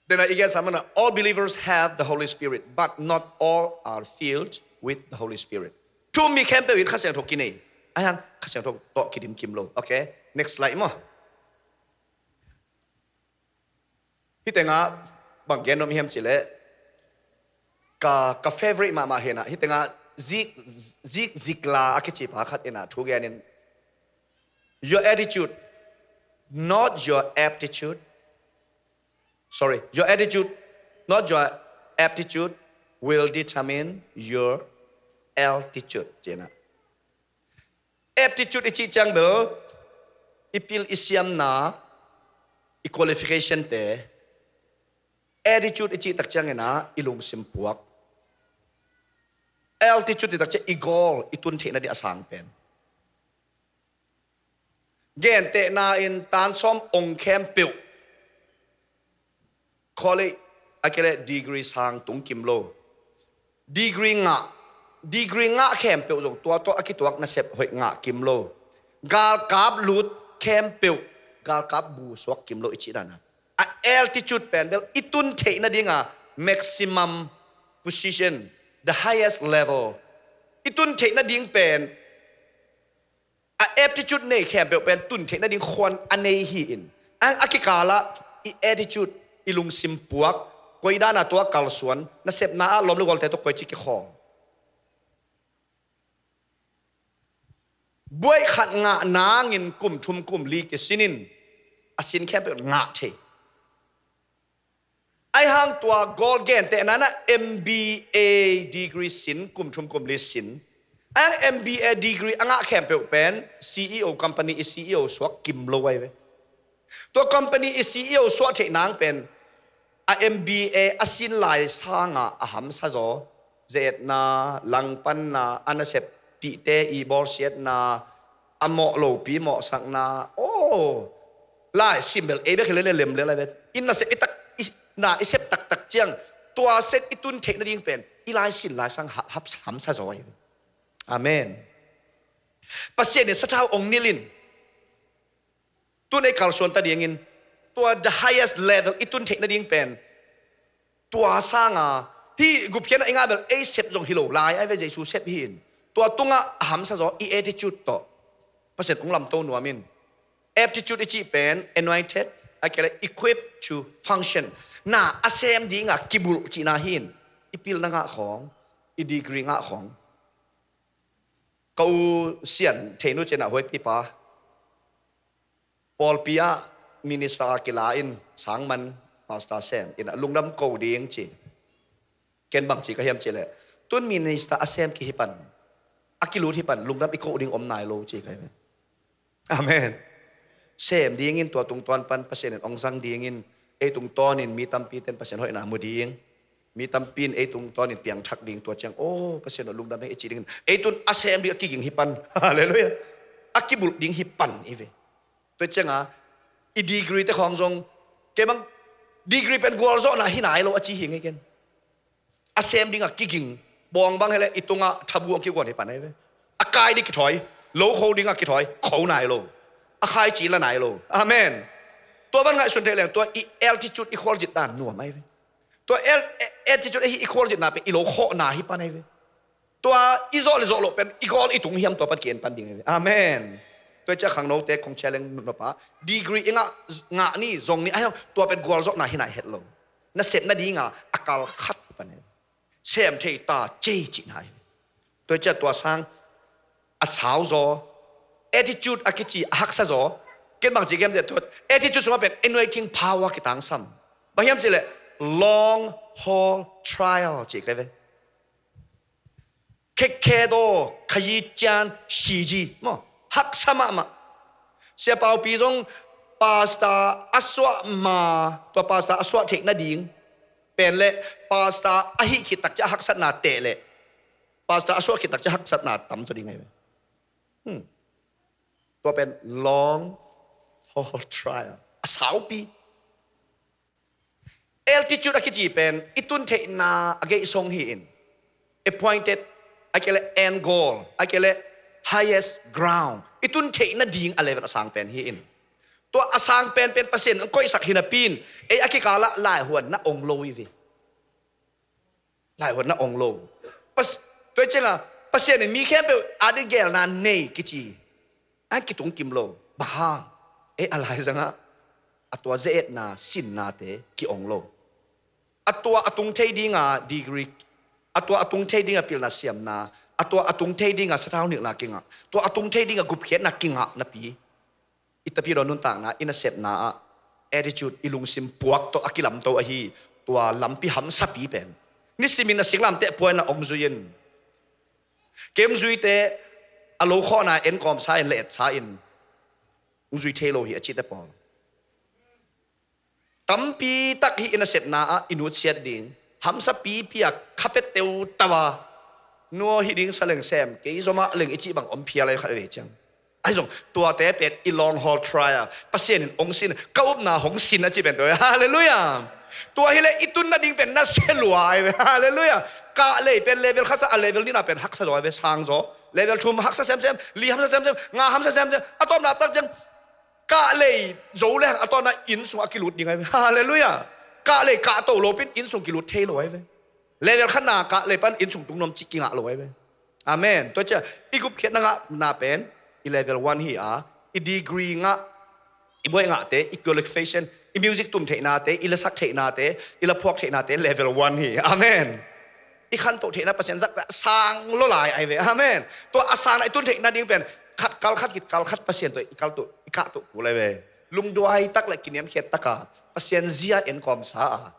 Then I guess I'm gonna, all believers have the Holy Spirit, but not all are filled with the Holy Spirit. Thu mi khempeuh in Kha Siangtho kinei. Ai hang Kha Siangtho tawh kidim kim lo. Okay. Next slide maw. Hih tengah bang gen nuam hiam cih leh, ka, ka favorite mahmah hinah, hih tengah Zig, Zig Ziglar a kici pa khat inah thu gen in, your attitude, not your aptitude. Sorry, your attitude, not your aptitude, will determine your altitude. Ci inah. Aptitude i cih ciang bel i pil i siamna, i qualification te. Attitude i cih tak ciang inah i lungsim puak. Altitude i cih tak ciang i goal, i tun theihna ding a sang pen. Gentehna in tan sawm ong khempeuh college a kei leh degree sang tung kim lo. Degree ngah, degree ngah khempeuh zong tua tawh a kituak nasep hoih ngah kim lo. Galkap lut khempeuh galkap bu suak kim lo i cih dan a. A altitude pen bel i tun theih nading a maximum position, the highest level. I tun theih nading pen A aptitude nei khempeuh pen tun theih nading khuan a nei hi in, a, a kikalah i attitude, i lungsim puak, koi dana tua kalsuan, nasepna ah lawm le gualte tawh koi ci kikhawng. Buai khat ngah nangin kum thum kum li kisin in, a sin khempeuh ngah thei. Ahi hang tua gawl gentehna na M B A degree sin, kum thum kum li sin. Ahi hang M B A degree a ngah khempeuh pen C E O, company i C E O suak kim lo ahi ve. Tua company i C E O suak theih nang pen a M B A a sin lai sanga a hamsa zaw. Ze-etna, langpanna, a naseppihte i bawlsiatna, a mawh lopi mawhsakna, aw, lai sim bel ei bek hi lele lem lel lai ve. I nasep i tak, i, na i sep taktak ciang, tua set i tun theih nading pen i lai sin lai sang ha, hap, hamsa zaw ahi ve. Amen. Pasian in sathau ong nilh in, tun ei kalsuan ta dingin, tua the highest level i tun theih nading pen tua sanga, hih gupkhiatna i ngah bel ei sep zong hi lo lai ahi ve, Jesu sep hi in. Tua tungah a hamsa zaw i attitude tawh Pasian ong lamto nuam in. Aptitude i cih pen anointed, a kele equipped to function. Na a sem dinga kibulh cihna hi in. I pilna ngah khawng, i degree ngah khawng. Ka u Sian Theinu cina huaipipa pawlpi ah minister a kila in, sangman pastor sem in, a lungdam ko ding ci. Ken bang ci ka hiam ci leh, tun minister a sem ki hi pan, a kilut hi pan, lungdam i ko ding om nai lo ci ka hi. Amen. Sem dingin tua tungtawn pan Pasian in ong zang dingin, ei tungtawnin mi tampi ten Pasian hoihna mu ding, mi tampi in ei tungtawnin piangthak ding, tua ciang, aw, Pasian aw lungdam hi, ei ci dingin, ei tun a sem ding a kiging hi pan. Halleluiah. A kibulh ding hi pan hi ve. Tua cianga i degree te khawng zong, kei bang degree pen gualzawhna hi nai lo a ci hi ngei ken. A sem dinga kiging, bawng bang hi leh i tungah thabu ang kiguan hi pan ahi ve. A kai ding kithawi, lo kho dinga kithawi, kho nai lo. A khaici la nai lo. Amen. Tua ban ngaihsun theih leng, tua i altitude i khualzin dan nuam ahi ve. Tua al-, altitude ahi i khualzinna pen i lo khawhna hi pan ahi ve. Tua i zawh le zawh loh pen i gawl i tung hiam, tua pan ki-en pan ding ahi ve. Amen. Tua i ciah khangnote kong challenge nop a, degree i ngah, ngah ni, zong ni, ahi hang tua pen gualzawhna hi nai het lo. Nasep nadinga a kal khat hi pan ahi ve. Sem thei ta cei cihna hi. Tua i ciah tua sang a sau zaw, attitude a kici a haksa zaw. Ken bang ci kem zia tuat, attitude sungah pen anointing power kitangsam. Bang hiam ci leh long haul trial ci kai ve. Khekkhedaw khayi cian shiji maw, haksa mahmah. Sia Paupi zong pastor a suah ma, tua pastor a suah theih nading pen le pastor a hih khit takciah a haksatna teh le pastor a suah khit takciah a haksatna tam zaw ding ahi ve. Hmm. Tua pen long haul trial a saupi. Altitude a kici pen i tun theihna a geihsong hi in, appointed, a kele end goal, a kele highest ground, i tun theihna ding a level a sang pen hi in. Tua a sang pen pen Pasian in koihsak hi napi in, ei a kikalah laihuanna ong lo hi ve. Laihuanna ong lo. Pas-, tua i cianga Pasian in mi khempeuh a ding gelna nei kici a kitung kim lo. Bang hang? Ei a laizangah a tua ze-etna sinnate ki-ong lo. A tua a tung thei dinga degree, a tua a tung thei dinga pilna siamna, a tua a tung thei dinga sathau nilhna kingah, tua a tung thei dinga gupkhiatna kingah napi, i tapidaw nuntakna, i nasepna ah attitude, i lungsim puak tawh a kilamto ahi tua lampi hamsapi pen nisimin a singlamteh puaina ong zui in. Kei ong zuite a lo khawhna en kawmsa in, le etsa in ong zui thei lo hi a cite pawl. Tampi tak hi i nasepna ah i nutsiat ding, hamsapipi a khapia teutau a, nua hi ding sa leng sem, kei zomah leng i cih bang om phial ahi khat vei ciang. Ahi zong, tuate pen i long haul trial, Pasian in ong sin, ka upna hong sin a ci pen tua hi. Halleluiah. Tua hileh i tun nading pen na sia lua ahi ve. Halleluiah. Kah lei pen level khatsa, a level nihna pen haksa zaw ahi ve, sang zaw. Level thum haksa semsem, li hamsa semsem, nga hamsa semsem, a tawpna tak ciang kah lei zo le hang a tawpna inn sungah a kilut ding ahi ve. Halleluiah. Kah lei kah to lo pin inn sung kilut thei lo ahi ve. Level khatna kah lei pan inn sung tung nuam cih kingah lo ahi ve. Amen. Tua ciah i gupkhiatna ngahna pen level one hi a, i degree ngah, i buai ngahte, i qualification, i music tum theihnate, i lasak theihnate, i laphuak theihnate level one hi. Amen. I khantoh theihna Pasian zahtak sang lua lai ahi ve. Amen. Tua a sangna i tun theihna ding pen khat kal khat, git kal khat Pasian tawh i kal tuh, i kah tuh kul ahi ve. Lungduai tak le kiniamkhiat taka Pasian zia enkawmsa a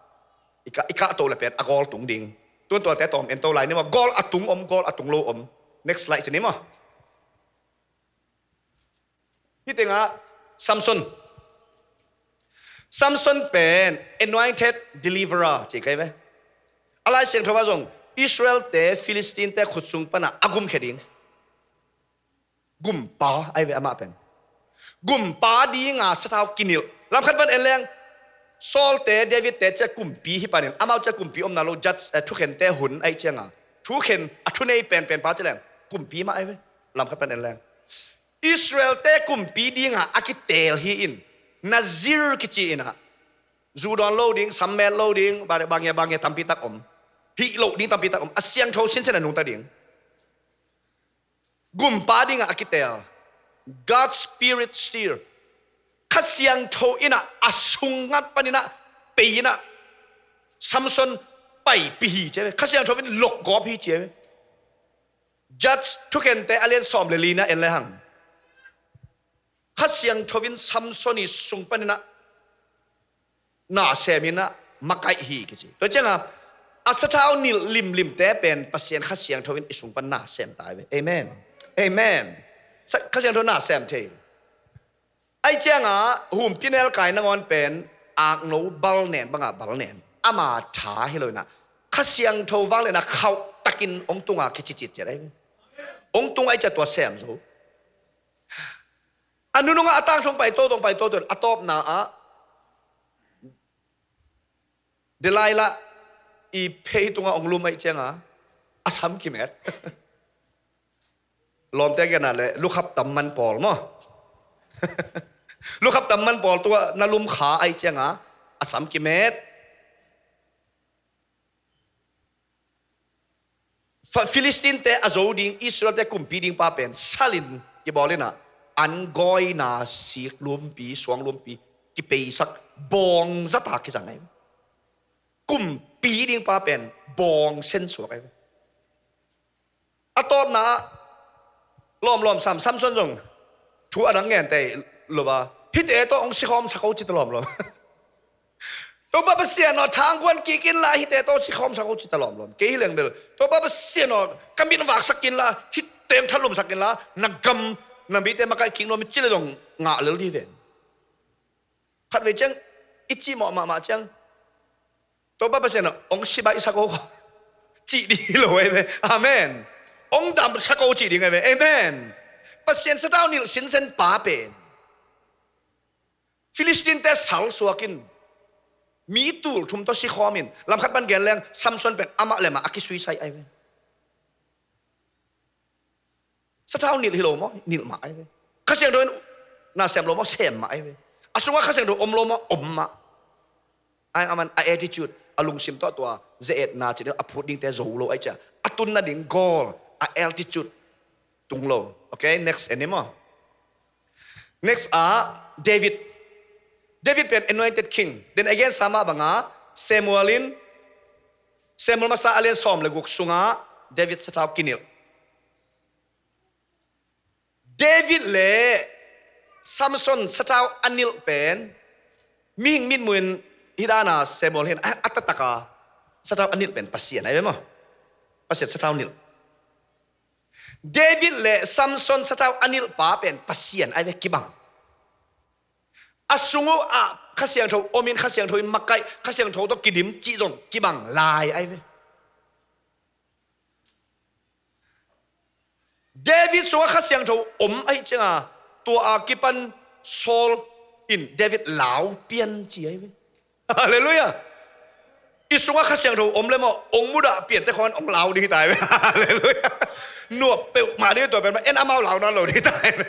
i kah, i kah to le pen a gawl tung ding. Tuan tuate tawm en to lai ni maw. Gawl a tung om, gawl a tung lo om. Next slide ci ni maw. Hih tengah Samson. Samson pen anointed deliverer ci kai ve. A Lai Siangtho ah zong Israel-te Philistine-te khut sung panah a gumkhia ding gumpa ahi ve amah pen. Gumpa dinga sathau kinilh. Lamkhat pan en leng Saul-te, David-te cia kumpi hi panin, amau cia kumpi omna lo, judge, eh, thukhente hun ahi cianga, thukhen a thunei penpen pa cia leng kumpi mah ahi ve. Lamkhat pan en leng Israel-te kumpi dinga a kiteel hi in, Nazir kici inah, zu dawn lo ding, sam met lo ding, bangia bangia tampi tak om, hih loh ding tampi tak om, a siangtho sinsen a nungta ding. Gumpa dingah a kiteel. God's Spirit stir. Kha Siangtho innah a sung ngat paninah pei innah Samson paipi hi ci a ve. Kha Siangtho in lokgawp hi ci a ve. Judge thukhente a lian sawm le lina en le hang. Kha Siangtho in Samson i sung paninah na sem innah makaih hi kici. Tua cianga a sathau nilh limlimte pen Pasian Kha Siangtho in i sung pan na sem ta ve. Amen. Amen. Sa-, Kha Siangtho na sem thei. Ahi cianga humpi nelkai nangawn pen akno balnen banga balnen. Ama tha hi lo innah Kha Siangtho vangliatna khauh takin ong tunga kici citciat ahi ve. Ong tung ahi cia tua sem zo. A nunungah a tangthong pai tawtawng pai tawtawng a tawpna ah Delilah i phei tungah ong lum ahi cianga a sam kimet. Lawmte genah le lukhap tamman pawl maw? Lukhap tamman pawl tungah na lum kha ahi cianga a sam kimet. Fa-, Philistine-te a zo ding, Israel-te kumpi ding pa pen salin kibawl innah an gawina sik lumpi, suang lumpi kipeisak bawng zata kizang ahi. Kumpi ding pa pen bawng sensuak ahi. A tawpna ah lawmlawm sam, Samson zong thu a dang ngente lo a, hihte tawh hong sikhawm sak o ci ta lawmlawm. Topa Pasian aw, thangkuan kik inla hihte tawh sikhawm sak o ci ta lawmlawm. Kei hi leng bel Topa Pasian aw, ka mit vaksak inla, hihte hong thalum sak inla, na gam na mite makaih kik nuam hi ci le zong ngah lel dih ven. Khatvei ciang i cihmawh mahmah ciang Topa Pasian aw, hong sibaihsak o cih ding hi lo ahi ve. Amen. Hong damsak o cih ding ahi ve. Amen. Pasian sathau nilh sinsen pa pen Philistine-te salsuak in, mi tul thum tawh sikhawm in, lamkhat pan gen leng Samson pen amah le amah a kisuisai ahi ve. Sathau nilh hi lo maw? Nilh mah ahi ve. Kha Siangtho in na sem lo maw? Sem mah ahi ve. A sungah Kha Siangtho om lo maw? Om mah. Ai aman a attitude, a lungsim tawh tua ze-etna cih a phut dingte zo lo ahi cia a tunna ding gawl, a altitude tung lo. Okay, next en ni maw? Next ah David. David pen anointed king. Then again, sama banga Samuel in, Samuel masa a lian sawm le guk sungah David sathau kinilh. David le Samson sathau a nilh pen mihing mitmuhin hih dana Samuel hin a, a taktaka sathau a nilh pen Pasian ahi ve maw? Pasian sathau nilh. David le Samson sathau a nilh pa pen Pasian ahi ve kibang. A sung uh ah Kha Siangtho om in, Kha Siangtho in makaih, Kha Siangtho tawh kidim cih zong kibang lai ahi ve. David sungah Kha Siangtho om ahi cianga tua a kipan Saul in David lau pian ci ahi ve. Halleluiah. I sungah Kha Siangtho om le maw, ong mudah piante khawng ong lau ding hi ta ahi ve. Halleluiah. Nuap peuhmah ding hi tua pen mah, en amau lau nawn lo ding hi ta ahi ve.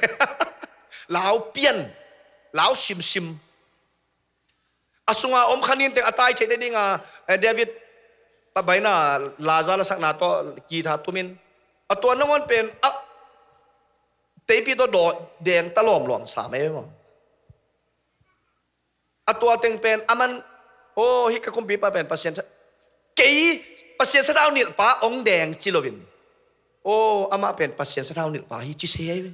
Lau pian, lau simsim. A sunga om kha ninteng a tai theite dinga, eh, David a baina laza lasakna tawh kitha tumin a tua nangawn pen a Teipi tawh dawh deng ta lawmlawm sa mai maw? A tua teng pen aman, aw, hih ka kumpipa pen Pasian sa-, kei Pasian sathau nilhpa ong deng ci loin, aw, amah pen Pasian sathau nilhpa hi ci se ahi ve.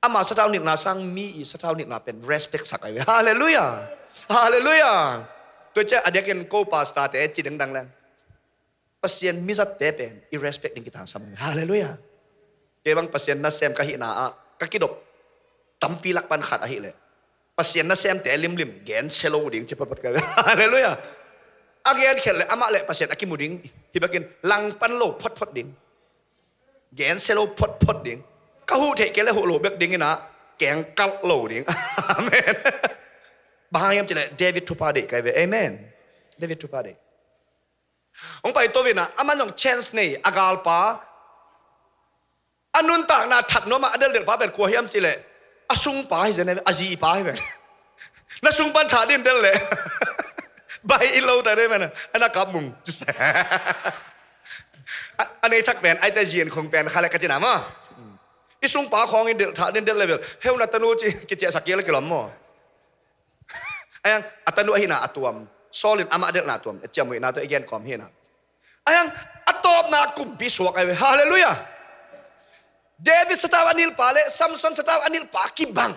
Ama sathau nilhna sang mi i sathau nilhna pen respect sak ahi ve. Halleluiah. Halleluiah. Tua ciah a diakin ko pastor te ci dengdang leng, Pasian mizatte pen i respect ding kitangsam ahi ve. Halleluiah. Kei bang Pasian nasem ka hihna ah ka kidop tampi lak pan khat ahileh, Pasian nasemte limlim gensia lo ding ci photphot ka ve. Halleluiah. A genkhiat leh amah leh Pasian a kimu ding. Hih bekin langpan lo photphot ding. Gensia lo photphot ding. Ka huh theih kei leh huh lo bek ding inah, kengkalh lo ding. Amen. Bang hang hiam cileh David thupha deih ka hi ve. Amen. David thupha deih. Hong pai to inah, aman zong chance nei, a galpa. A nuntakna that nuamah a deldelpa pen kua hiam cileh, a sungpa hi zen, a zipa hi ven. Na sung pan thah din del leh bai i lo ta dei man a na kap mung. A, a nei thak pen aite zian khong pen kha le ka cina maw? I sungpa khawng in del thah din del leh bel heu na tanu ci kiciahsak kik le kilawm maw? Ayang, a tanu ahina a tuam. Saul in amah delhna tuam, a ciamhuihna tawh i gen kawm hina. Ayang, a tawpna kumpi suak ahi ve. Halleluiah. David sathau a nilhpa le Samson sathau a nilhpa kibang.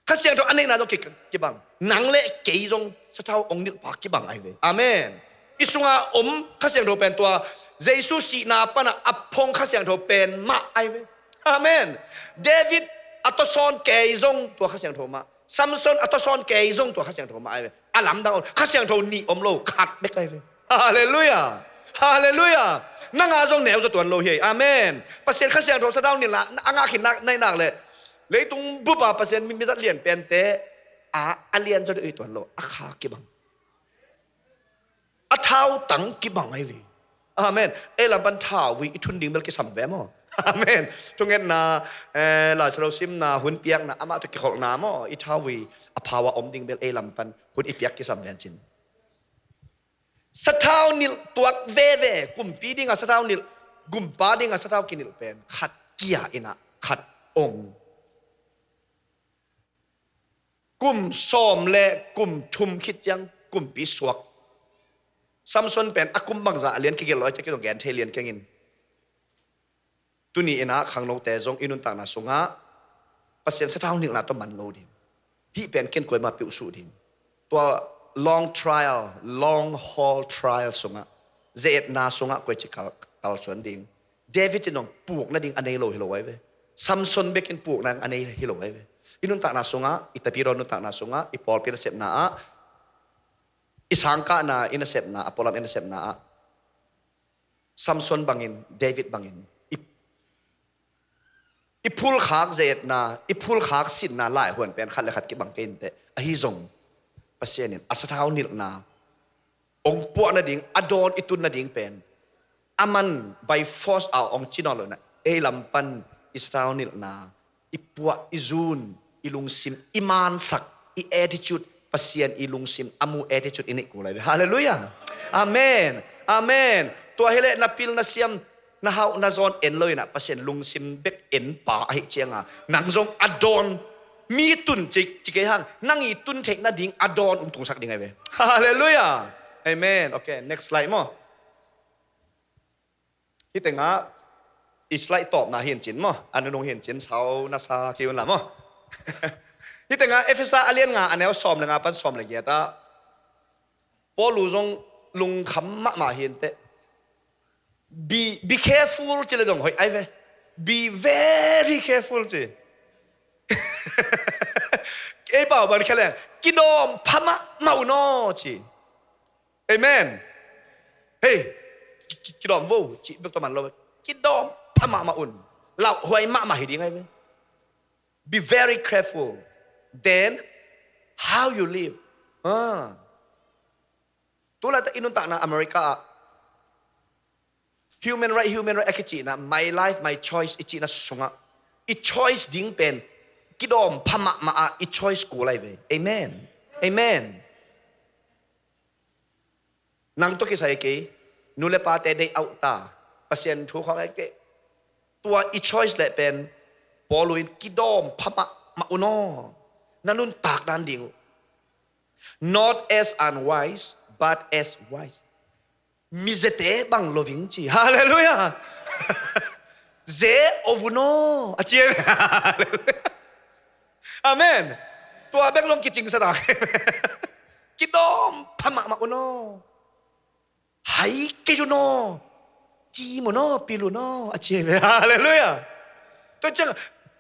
Kha Siangtho a neihna zong ki-, kibang. Nang le kei zong sathau ong nilhpa kibang ahi ve. Amen. I sunga om Kha Siangtho pen tua Jesu sihna pana a phong Kha Siangtho pen mah ahi ve. Amen. David a tawsawn kei zong tua Kha Siangtho mah. Samson a tawsawn kei zong tua Kha Siangtho mah ahi ve. A lamdang om, Kha Siangtho nih om lo, khat bek ahi ve. Halleluiah. Halleluiah. Nanga zong neu zaw tuan lo hi. Amen. Pasian Kha Siangtho sathau nilhna a ngak khin nak, nai nak leh leitung bupa Pasian mi, mizat lian pente a, a lian zaw deuh hi tuan lo. A kha kibang. A thautang kibang ahi ve. Amen. Ei lam pan thauvui i thun ding bel kisam ve maw? Amen. Thungetna, eh, Lai Siangtho simna, hun piakna, amah tawh kikholhna maw? I thauvui a phau a om ding bel ei lam pan hun i piak kisam ve cin. Sathau nilh tuak veve, kumpi dinga sathau nilh, gumpa dinga sathau kinilh pen khat kia inah khat ong. Kum sawm le kum thum khit ciang kumpi suak. Samson pen a kum bangzah a lian kigelh lo a, cia kizong gen thei lian kengin. Tuni inah khangnote zong i nuntakna sungah Pasian sathau nilhna tawh man lo ding. Hih pen ken kuamah peuh suh ding. Tua long trial, long haul trial sungah, ze-etna sungah koici kal, kalsuan ding. David in zong puk nading a nei lo hi lo ahi ve. Samson bekin puk nading a nei hi lo ahi ve. I nuntakna sungah, i tapidaw nuntakna sungah, i pawlpi nasepna ah, i sangkahna, i nasepna, a pualam i nasepna ah, Samson bangin, David bangin, i, i phulkhak ze-etna, i phulkhak sinna laihuan pen khat le khat kibang kei inteh. Ahi zong, Pasian in a sathau nilhna ong puah nading, a dawn i tun nading pen, aman by force a ong ci nawn lo inah, ei lam pan i sathau nilhna i puah, i zun, i lungsim, i mansak, i attitude, Pasian i lungsim a mu attitude i neih kul ahi ve. Halleluiah. Amen. Amen. Tua hileh na pil na siam, na hauh na zawn en lo inah, Pasian lungsim bek en pa ahih cianga nang zong a dawn mi tun ci, ci kei hang, nang i tun theih nading a dawn ong tungsak ding ahi ve. Halleluiah. Amen. Okay, next slide maw. Hih tengah i slide tawpna hi in cin maw, a nunung hi in cin, sau na sa kei un la maw. Hih tengah Efesa a lian nga, a neu sawm le nga pan sawm le giat ah, Paul uh zong lungkham mahmah hi inteh. Be, be careful ci le zong hoih ahi ve. Be very careful ci. Ei pau ban khia leng, kidawm pha mahmah un aw ci. Amen. Hei, ki, ki, kidawm vo, cih bek tawh man lo. Kidawm pha mahmah un. Lauhuai mahmah hi ding ahi ve. Be very careful. Then, how you live. Ah. Tulaitak i nuntakna America ah human right, human right a kicihna, my life, my choice i cihna sungah, i choice ding pen kidawm pha mahmah ah i choice kul ahi ve. Amen. Amen. Nang tawh kisai kei, nu le pate day out ta, Pasian thu khawng ai kei. Tua i choice leh pen Paul in kidawm pha mahmah un aw. Na nuntak dan ding uh. Not as unwise, but as wise. Mizete bang lo ving ci. Halleluiah. Ze o vun aw a ci. Halleluiah. Amen. Tua bek zong kicingsa tak. Kidawm pha mahmah un aw. Hai kei un aw. Ci mun aw, pil un aw a ci. Halleluiah. Tua ciang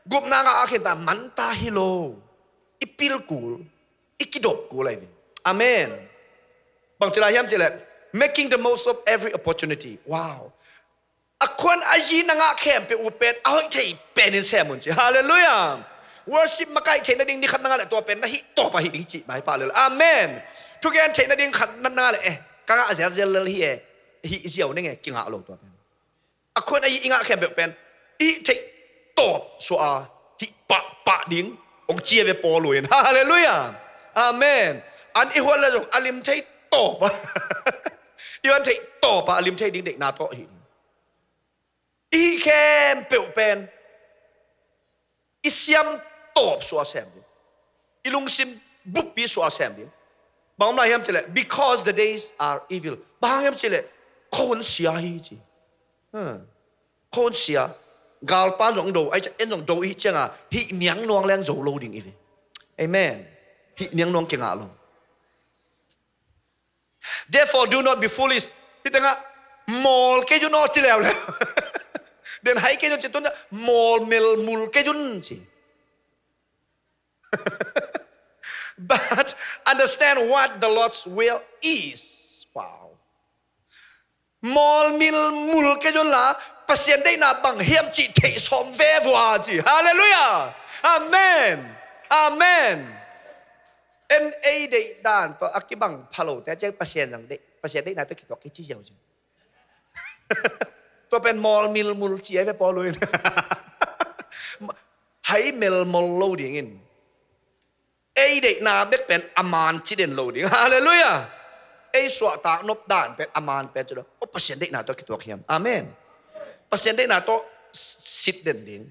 gupna ngah a khenta manta hi lo. I pil kul, i kidop kul ahi. Amen. Bang ci lai hiam cih leh, making the most of every opportunity. Wow. A khuan a yi na ngah khempeuh uh pen a hoih thei penin sem un ci. Halleluiah. Worship makaih theih nading ni khat na ngah leh tua pen na hih tawp ahi ding cih mai pah lel. Amen. Thugen theih nading khat na ngah leh, eh, ka ngah zelzel lel hi e, hih ziau ning e, kingah lo tua pen. A khuan a yi i ngah khempeuh pen i hih theih tawp suah a hih pahpah ding hong ci a ve Paul in. Halleluiah. Amen. An i huat le zong a lim thei tawp a, i huat theih tawp a a lim thei ding deihna tawh hi ding. I hih khempeuh pen i siam tawp suah sem ding, i lungsim buppi suah sem ding. Bang om lai hiam cih leh, because the days are evil. Bang hang hiam cih leh, khuahun sia hi ci. Hmm. Khuahun sia. Galpan zong do, ai cia en zong do i hih cianga hih niang nuang leng zo lo ding i ve. Amen. Hih niang nuang kingah lo. Therefore, do not be foolish. Hih tengah mawl kei un aw ci leuleu. Den hai kei un ci, tun mawl melmul kei un ci. But understand what the Lord's will is. Wow. Mawl melmul kei un la, Pasian deihna bang hiam cih theih sawm ve vua ci. Halleluiah. Amen. Amen. En ei deih dan tawh a kibang pha lote ciang Pasian zang deih, Pasian deihna tawh kituak kei ci ziau ci. Tua pen mawl melmul ci ahi ve Paul in. Hai melmul lo dingin, ei deihna bek pen a man ci den lo ding. Halleluiah. Ei suahtak nop dan pen a man pen ci lo. O, Pasian deihna tawh kituak hiam. Amen. Pasian deihna tawh sit den ding.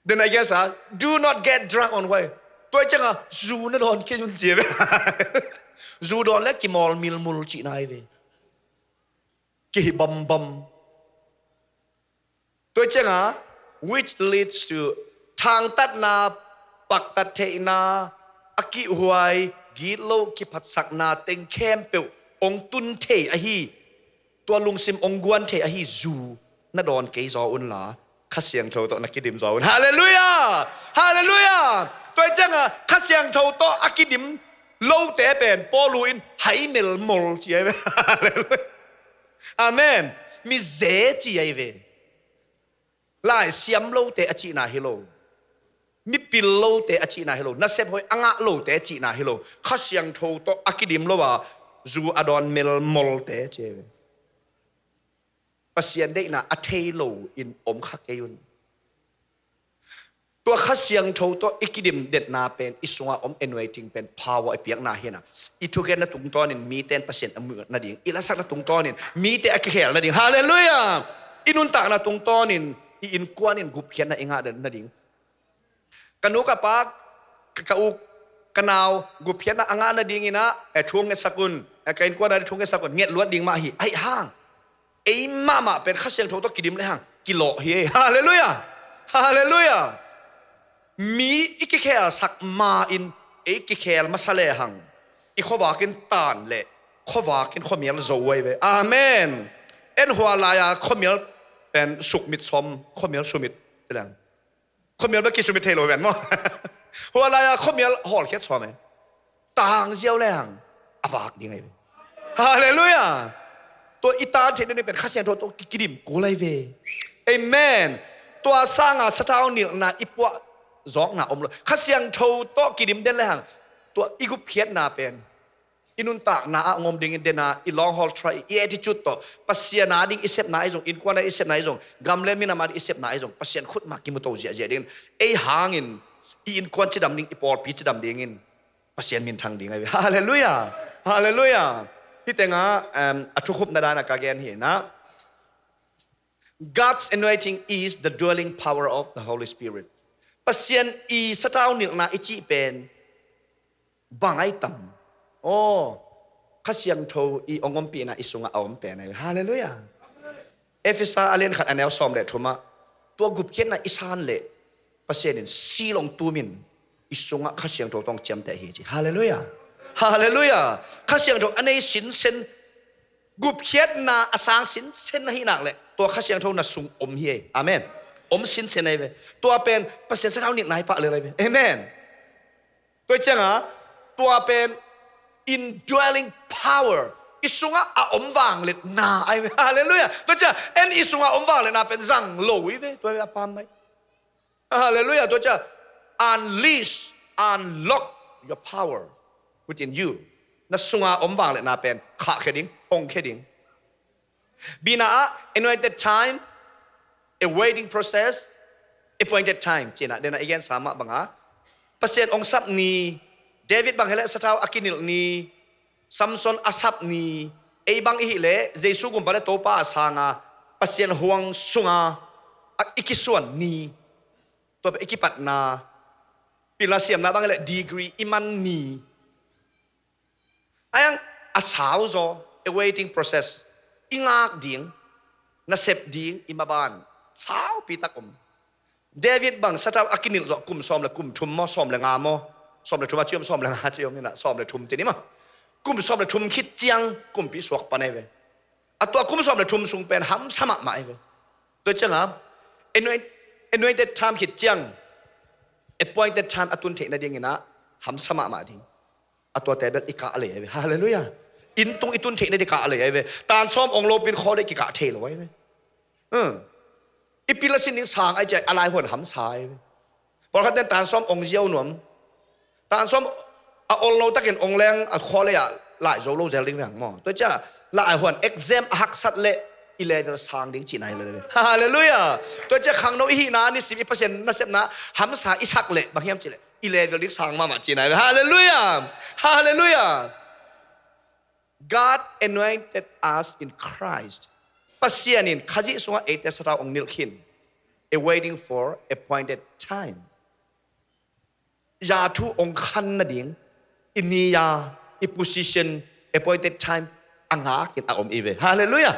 Then I guess, ah, do not get drunk on wine. Tua cianga zu na dawn kei un ci ve. Zu dawn le kimawl melmul cihna hi ve. Kihih bambam. Tua cianga, which leads to thangtatna, paktat theihna, a kihhuai, gitloh, kiphatsakna teng khempeuh hong tun thei ahi, tua lungsim hong guan thei ahi zu na dawn kei zaw unla, Kha Siangtho tawh na kidim zaw un. Halleluiah! Halleluiah! Tua cianga Kha Siangtho tawh a kidim lote pen Paul in hai melmul ci ahi ve. Halleluiah. Amen. Mize ci ahi ve. Lai siam lote a cihna hi lo. Mipil lote a cihna hi lo. Nasep hoih a ngah lote a cihna hi lo. Kha Siangtho tawh a kidim lo a zu a dawn melmulte ci ahi ve. Pasian deihna a thei lo in om kha kei un. Tua Kha Siangtho tawh i kidim detna pen i sunga om anointing pen power i piakna hi na. I thukhenna tungtawnin mite in Pasian a muh nading, i lasakna tungtawnin mite a kikhel nading. Halleluiah! I nuntakna tungtawnin i innkuanin gupkhiatna i ngah nading. Ka nu ka pa, ka, ka u ka nau gupkhiatna a ngah nadingin ah, eh, thu hong ngetsak un, eh, ka innkuan ah thu hong ngetsak un, nget luat ding mah hi. Ahi hang ei mahmah pen Kha Siangtho tawh kidim le hang kilawh hi. Halleluiah! Halleluiah! Mi i kikhelsak ma-in ei kikhel masa le hang i khuavak in tan le khuavak in khuamial zo uh ahi ve. Amen. En hua lai-a khuamial pen sukmit sawm, khuamial sumit ti leng. Khuamial bek kisumit thei lo ven maw? Hua lai-a khuamial hawlkhiat sawm e. Tang ziau le hang a vak ding ahi ve. Halleluiah! Tua i tan theih ding pen Kha Siangtho tawh ki, kidim kul ahi ve. Amen. Tua sanga sathau nilhna i puah zawkna om lo. Kha Siangtho tawh kidim den le hang tua i gupkhiatna pen i nuntakna ah ngom dingin dena i long haul try, i attitude tawh Pasian a ding i sepna ahi zong, innkuan a i sepna ahi zong, gam le minam a ding i sepna ahi zong, Pasian khutma kimuto ziahziah dingin ei hangin i innkuan cidam ding, i pawlpi cidam dingin Pasian minthang ding ahi ve. Halleluiah! Halleluiah! Hih tengah, em, a thukhupna dana ka gen hi na. God's anointing is the dwelling power of the Holy Spirit. Pasian i sathau nilhna i cih pen bang ai tam? Aw, Kha Siangtho i hong ompihna i sungah a om pen ai. Halleluiah. Efesa a lian khat a neu sawm le thumah tua gupkhiatna i san leh Pasian in seal hong tumin i sungah Kha Siangtho tawh hong ciamteh hi ci. Halleluiah. Halleluiah. Kha Siangtho a nei sinsen, gupkhiatna a sang sinsen na hih nak leh tua Kha Siangtho na sung om hi ei. Amen. Om sinsen ai ve. Tua pen Pasian sathau nilhna hi pah lel ai ve. Amen. Tua ciangah tua pen indwelling power, i sungah a om vangliatna ai ve. Halleluiah. Tua ciangah en i sungah a om vangliatna pen zang lo hi ve. Tua hi ve a pam mai. Halleluiah. Tua ciangah unleash, unlock your power within you. Na sungah a om vangliatna pen khahkhia ding, hongkhia ding. Bina ah anointed time, a waiting process, appointed time. Cina dena i gensa mah banga Pasian hong sap ni, David bang hileh sathau a kinilh ni, Samson a sap ni, ei bang i hileh Jesu gumpa le Topa a sanga Pasian huang sunga a i kisuan ni, tua i kipatna, pila siamna bang hileh degree i man ni. Ayang a sau zaw, a waiting process. I ngak ding, na sep ding i maban saupi tak om. David bang sathau a kinilh zawh kum sawm le kum thum maw, sawm le nga maw, sawm le thum a ciom, sawm le nga ciom ina, sawm le thum cini maw. Kum sawm le thum khit ciang kumpi suak pan ai ve. A tua kum sawm le thum sung pen hamsa mahmah ai ve. Tua cianga anoint-, anointed time khit ciang appointed time a tun theih nadingin ah hamsa mahmah ding. A tuate bel i kah lei ai ve. Halleluiah. Inn tung i tun theih nading kah lei ai ve. Tan sawm ong lopin khaw le kikah thei lo ai ve. Hmm. I pil a sin ding sang ai ciah a lai huan hamsa ai ve. Pawlkhat ten tan sawm ong ziau nuam. Tan sawm a ol lo takin ong leng a khaw le ah lai zo lo zel ding veng maw. Tua ciah lai huan exam a haksat le i level sang ding cihna hi le. Halleluiah. Tua ciah khangno i hihna nisim i Pasian nasepna hamsa i sak le bang hiam cih le i level ding sang mahmah cihna hi. Halleluiah. Halleluiah. God anointed us in Christ. Pasian in Khazih sungah eite sathau ong nilh khin. A waiting for appointed time. Ya thu ong khan nading, i ni ya, i position, appointed time a ngakin a om i ve. Halleluiah.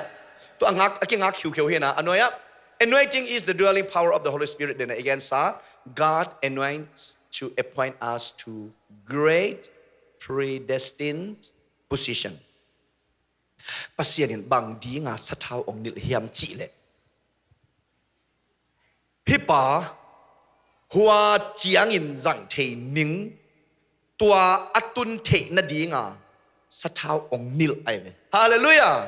Tua a ngak, a kingak khiukheu hi na a nuai ah. Anointing is the dwelling power of the Holy Spirit dena i gensa. God anoints to appoint us to great predestined position. Pasian in bang dinga sathau ong nilh hiam cih leh, hih pa hua ciangin zang thei ning, tua a tun theih nadinga sathau ong nilh ai ve. Halleluiah.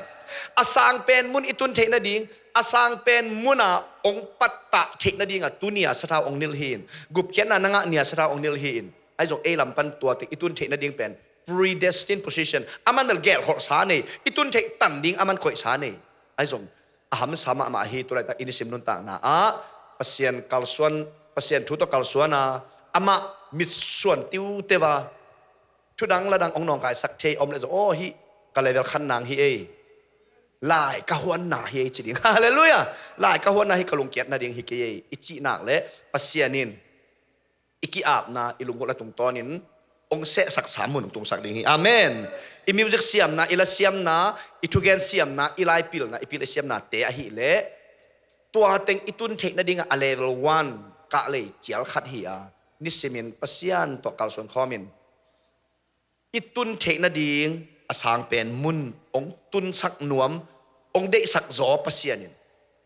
A sang pen mun i tun theih nading, a sang pen muna ong pattah theih nadinga tunia sathau ong nilh hi in. Gupkhiatna na ngah nia sathau ong nilh hi in. Ahi zong ei lam pan tua teng i tun theih nading pen predestined position. A man bel gelh kholhsa nei, i tun theih tan ding a man koihsa nei. Ahi zong a hamsa mahmah hi. Tulaitak i nisim nuntakna ah Pasian kalsuan, Pasian thu tawh kalsuan a, amah mitsuan tiuteu a, thudang ladang ong nawngkaisak thei om le zong, aw, hih ka level khan nang hi ei, lai ka huan na hi ei ci ding. Halleluiah. Lai ka huan na hi, ka lungkiat nading hi kei ei i cih nak le Pasian in i ki-apna, i lunggulhna tungtawnin ong sehsaksa mun ong tungsak ding hi. Amen. I music siamna, i la siamna, i thugen siamna, i laipilna, i pil i siamnate ahih leh tua teng i tun theih nadingah a level one kah lei cial khat hi a, nisimin Pasian tawh kalsuan khawmin i tun theih nading a sang pen mun ong tunsak nuam, ong deihsak zaw Pasian in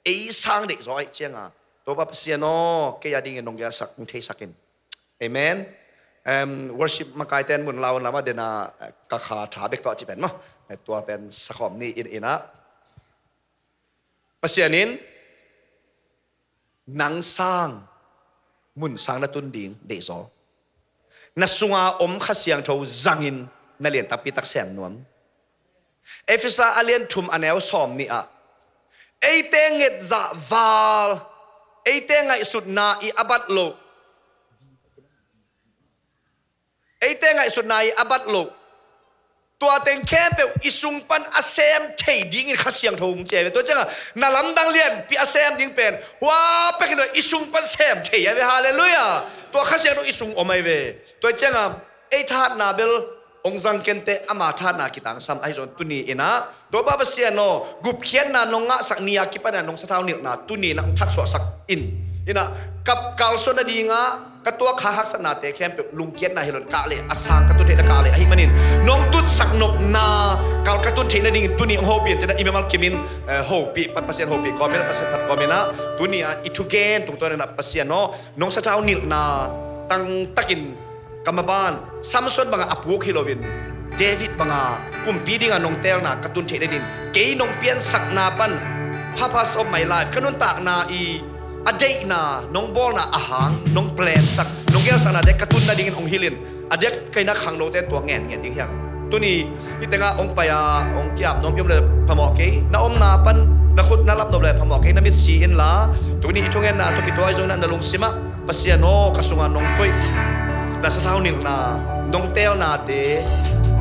ei sang deih zaw ahih cianga, Topa Pasian aw, kei a dingin nong gelsak, nong theisak in. Amen. Em, worship makaite in mun laun lama dena, eh, ka kha tha bek tawh ci pen maw, eh, tua pen sakhawm ni in, ina Pasian in nang sang, mun sang na tun ding deihzaw. Na sunga om Kha Siangtho zangin na lian takpi tak sem nuam. Efesa a lian thum a neu sawm nih ah, eite ngetzah val, eite ngaihsutna i a bat loh, eite ngaihsutna i a bat loh, Tua teng khempeuh i sung pan a sem thei dingin Kha Siangtho hong ci ve. Tua ciangah na lamdang lianpi a sem ding pen hua pekin i sung pan sem thei a ve. Halleluiah. Tua Kha Siangtho i sung om ahi ve. Tua ciangah ei thahatna bel hong zang kente, ama thahatna kitangsam ahi zong tuni inah Topa Pasian aw, gupkhiatna nong ngahsak ni a kipanah nong sathau nilhna tuni inah hong thaksuahsak in. Inah ka kalsuan nadingah ka tuak kha haksatnate khempeuh lungkiatna hi loin kah leh a sang ka tun theihna kah leh ahi manin nong tutsak nopna kal ka tun theih nadingin tuni hong hopih in ci-in ah i mimal kimin, eh, hopih, pat Pasian hopih kawmin ah, Pasian phat kawmin ah tuni a i thugen tungtawn inah Pasian aw, nong sathau nilhna tangtakin ka maban Samson banga a puk hi loin David banga kumpi dinga nong teelna ka tun theih nadin kei nong piansakna pan purpose of my life, ka nuntakna i a deihna nong bawlna a hang nong plansak, nong gelsaknate ka tun nadingin hong hilhin a diak ka inah khangnote tua ngenngen ding hiam? Tuni hih tengah hong pai-a hong ki-ap nuam i om le phamawh kei, na omna pan na khut na lap nop le phamawh kei, na mit si inla tuni i thungenna tawh kituak zong na lungsimah Pasian aw, ka sungah nong koih na sathau nilhna nong teelnate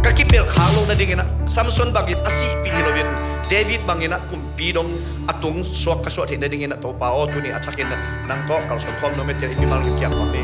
ka kipelh khak loh nadingin ah Samson bangin a sihpih hi loin David bangin ah kumpi dong a tung suak ka suah theih nadingin ah Topa aw, tuni a thakin nang tawh kalsuan khawm nuam e ci-in i mimal kiam khawm ni.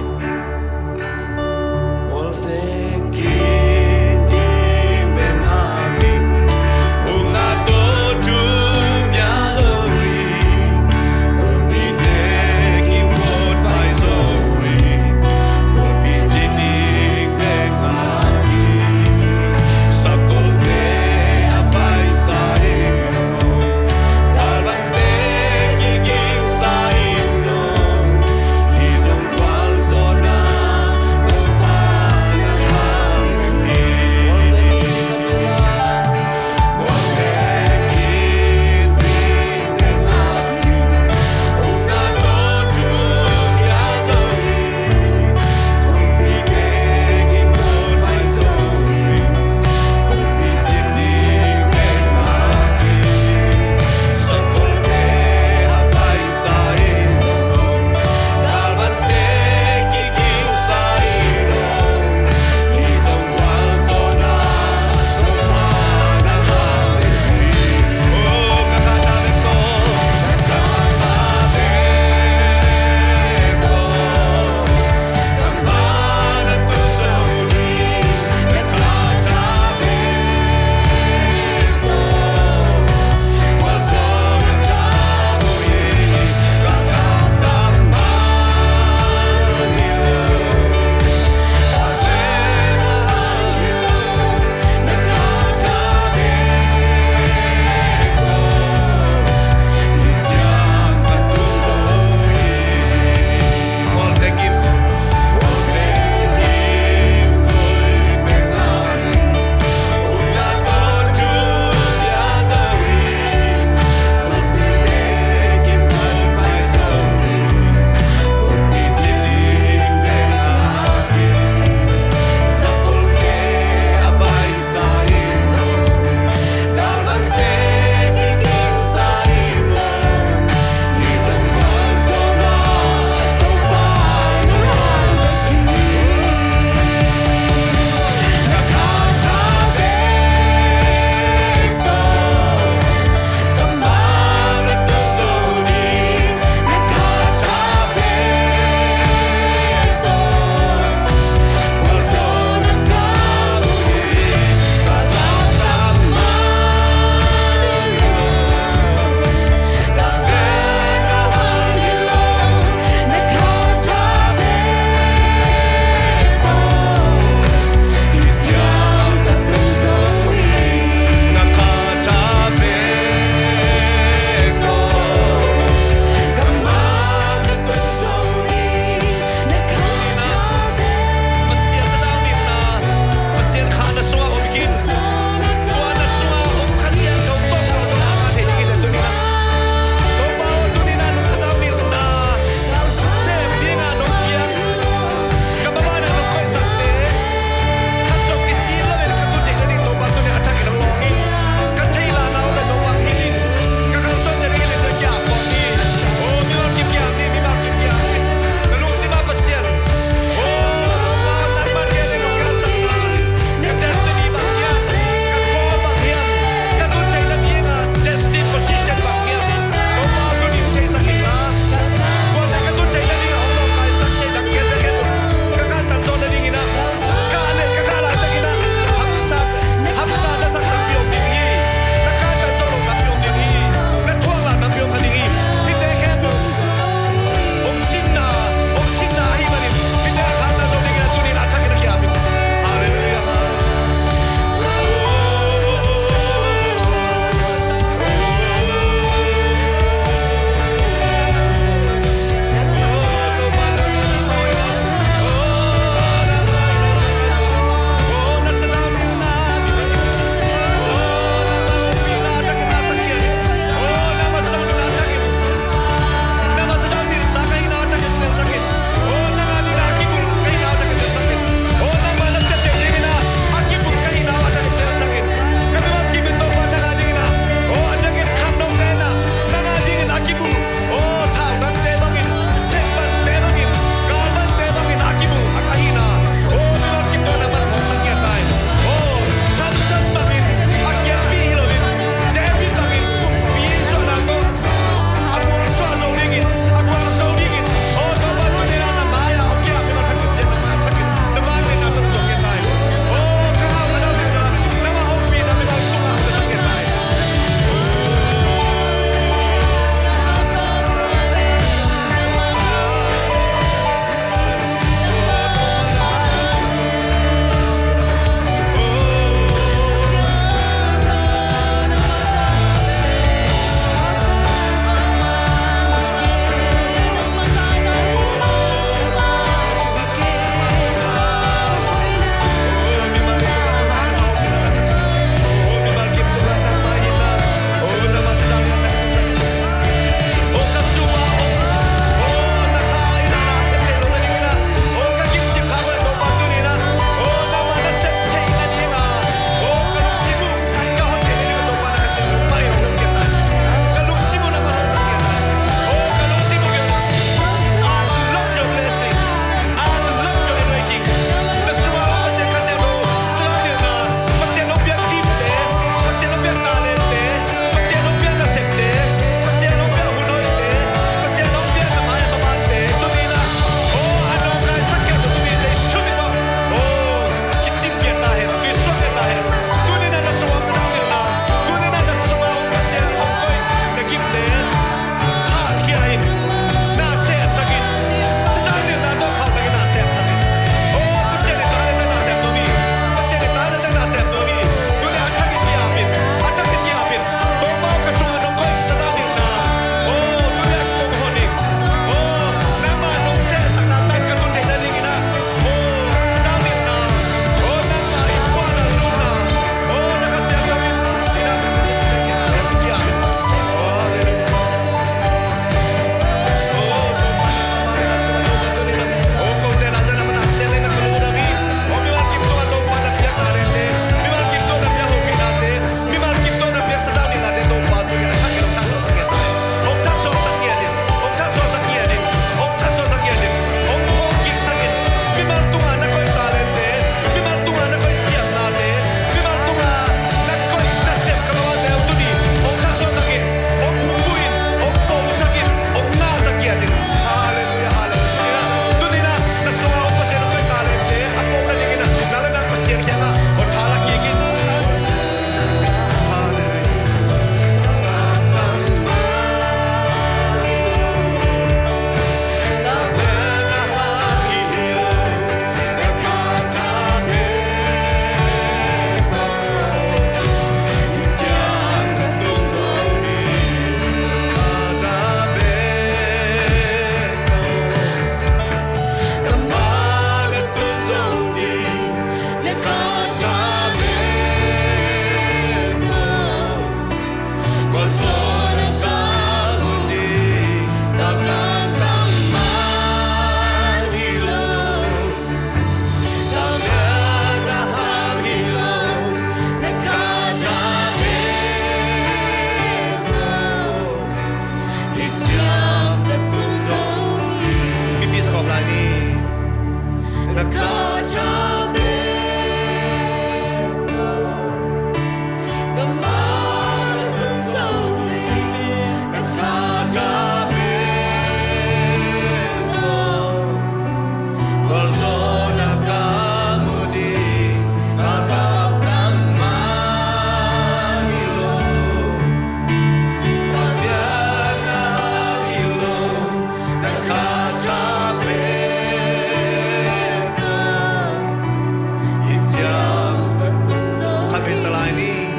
Khat vei sa lai ni.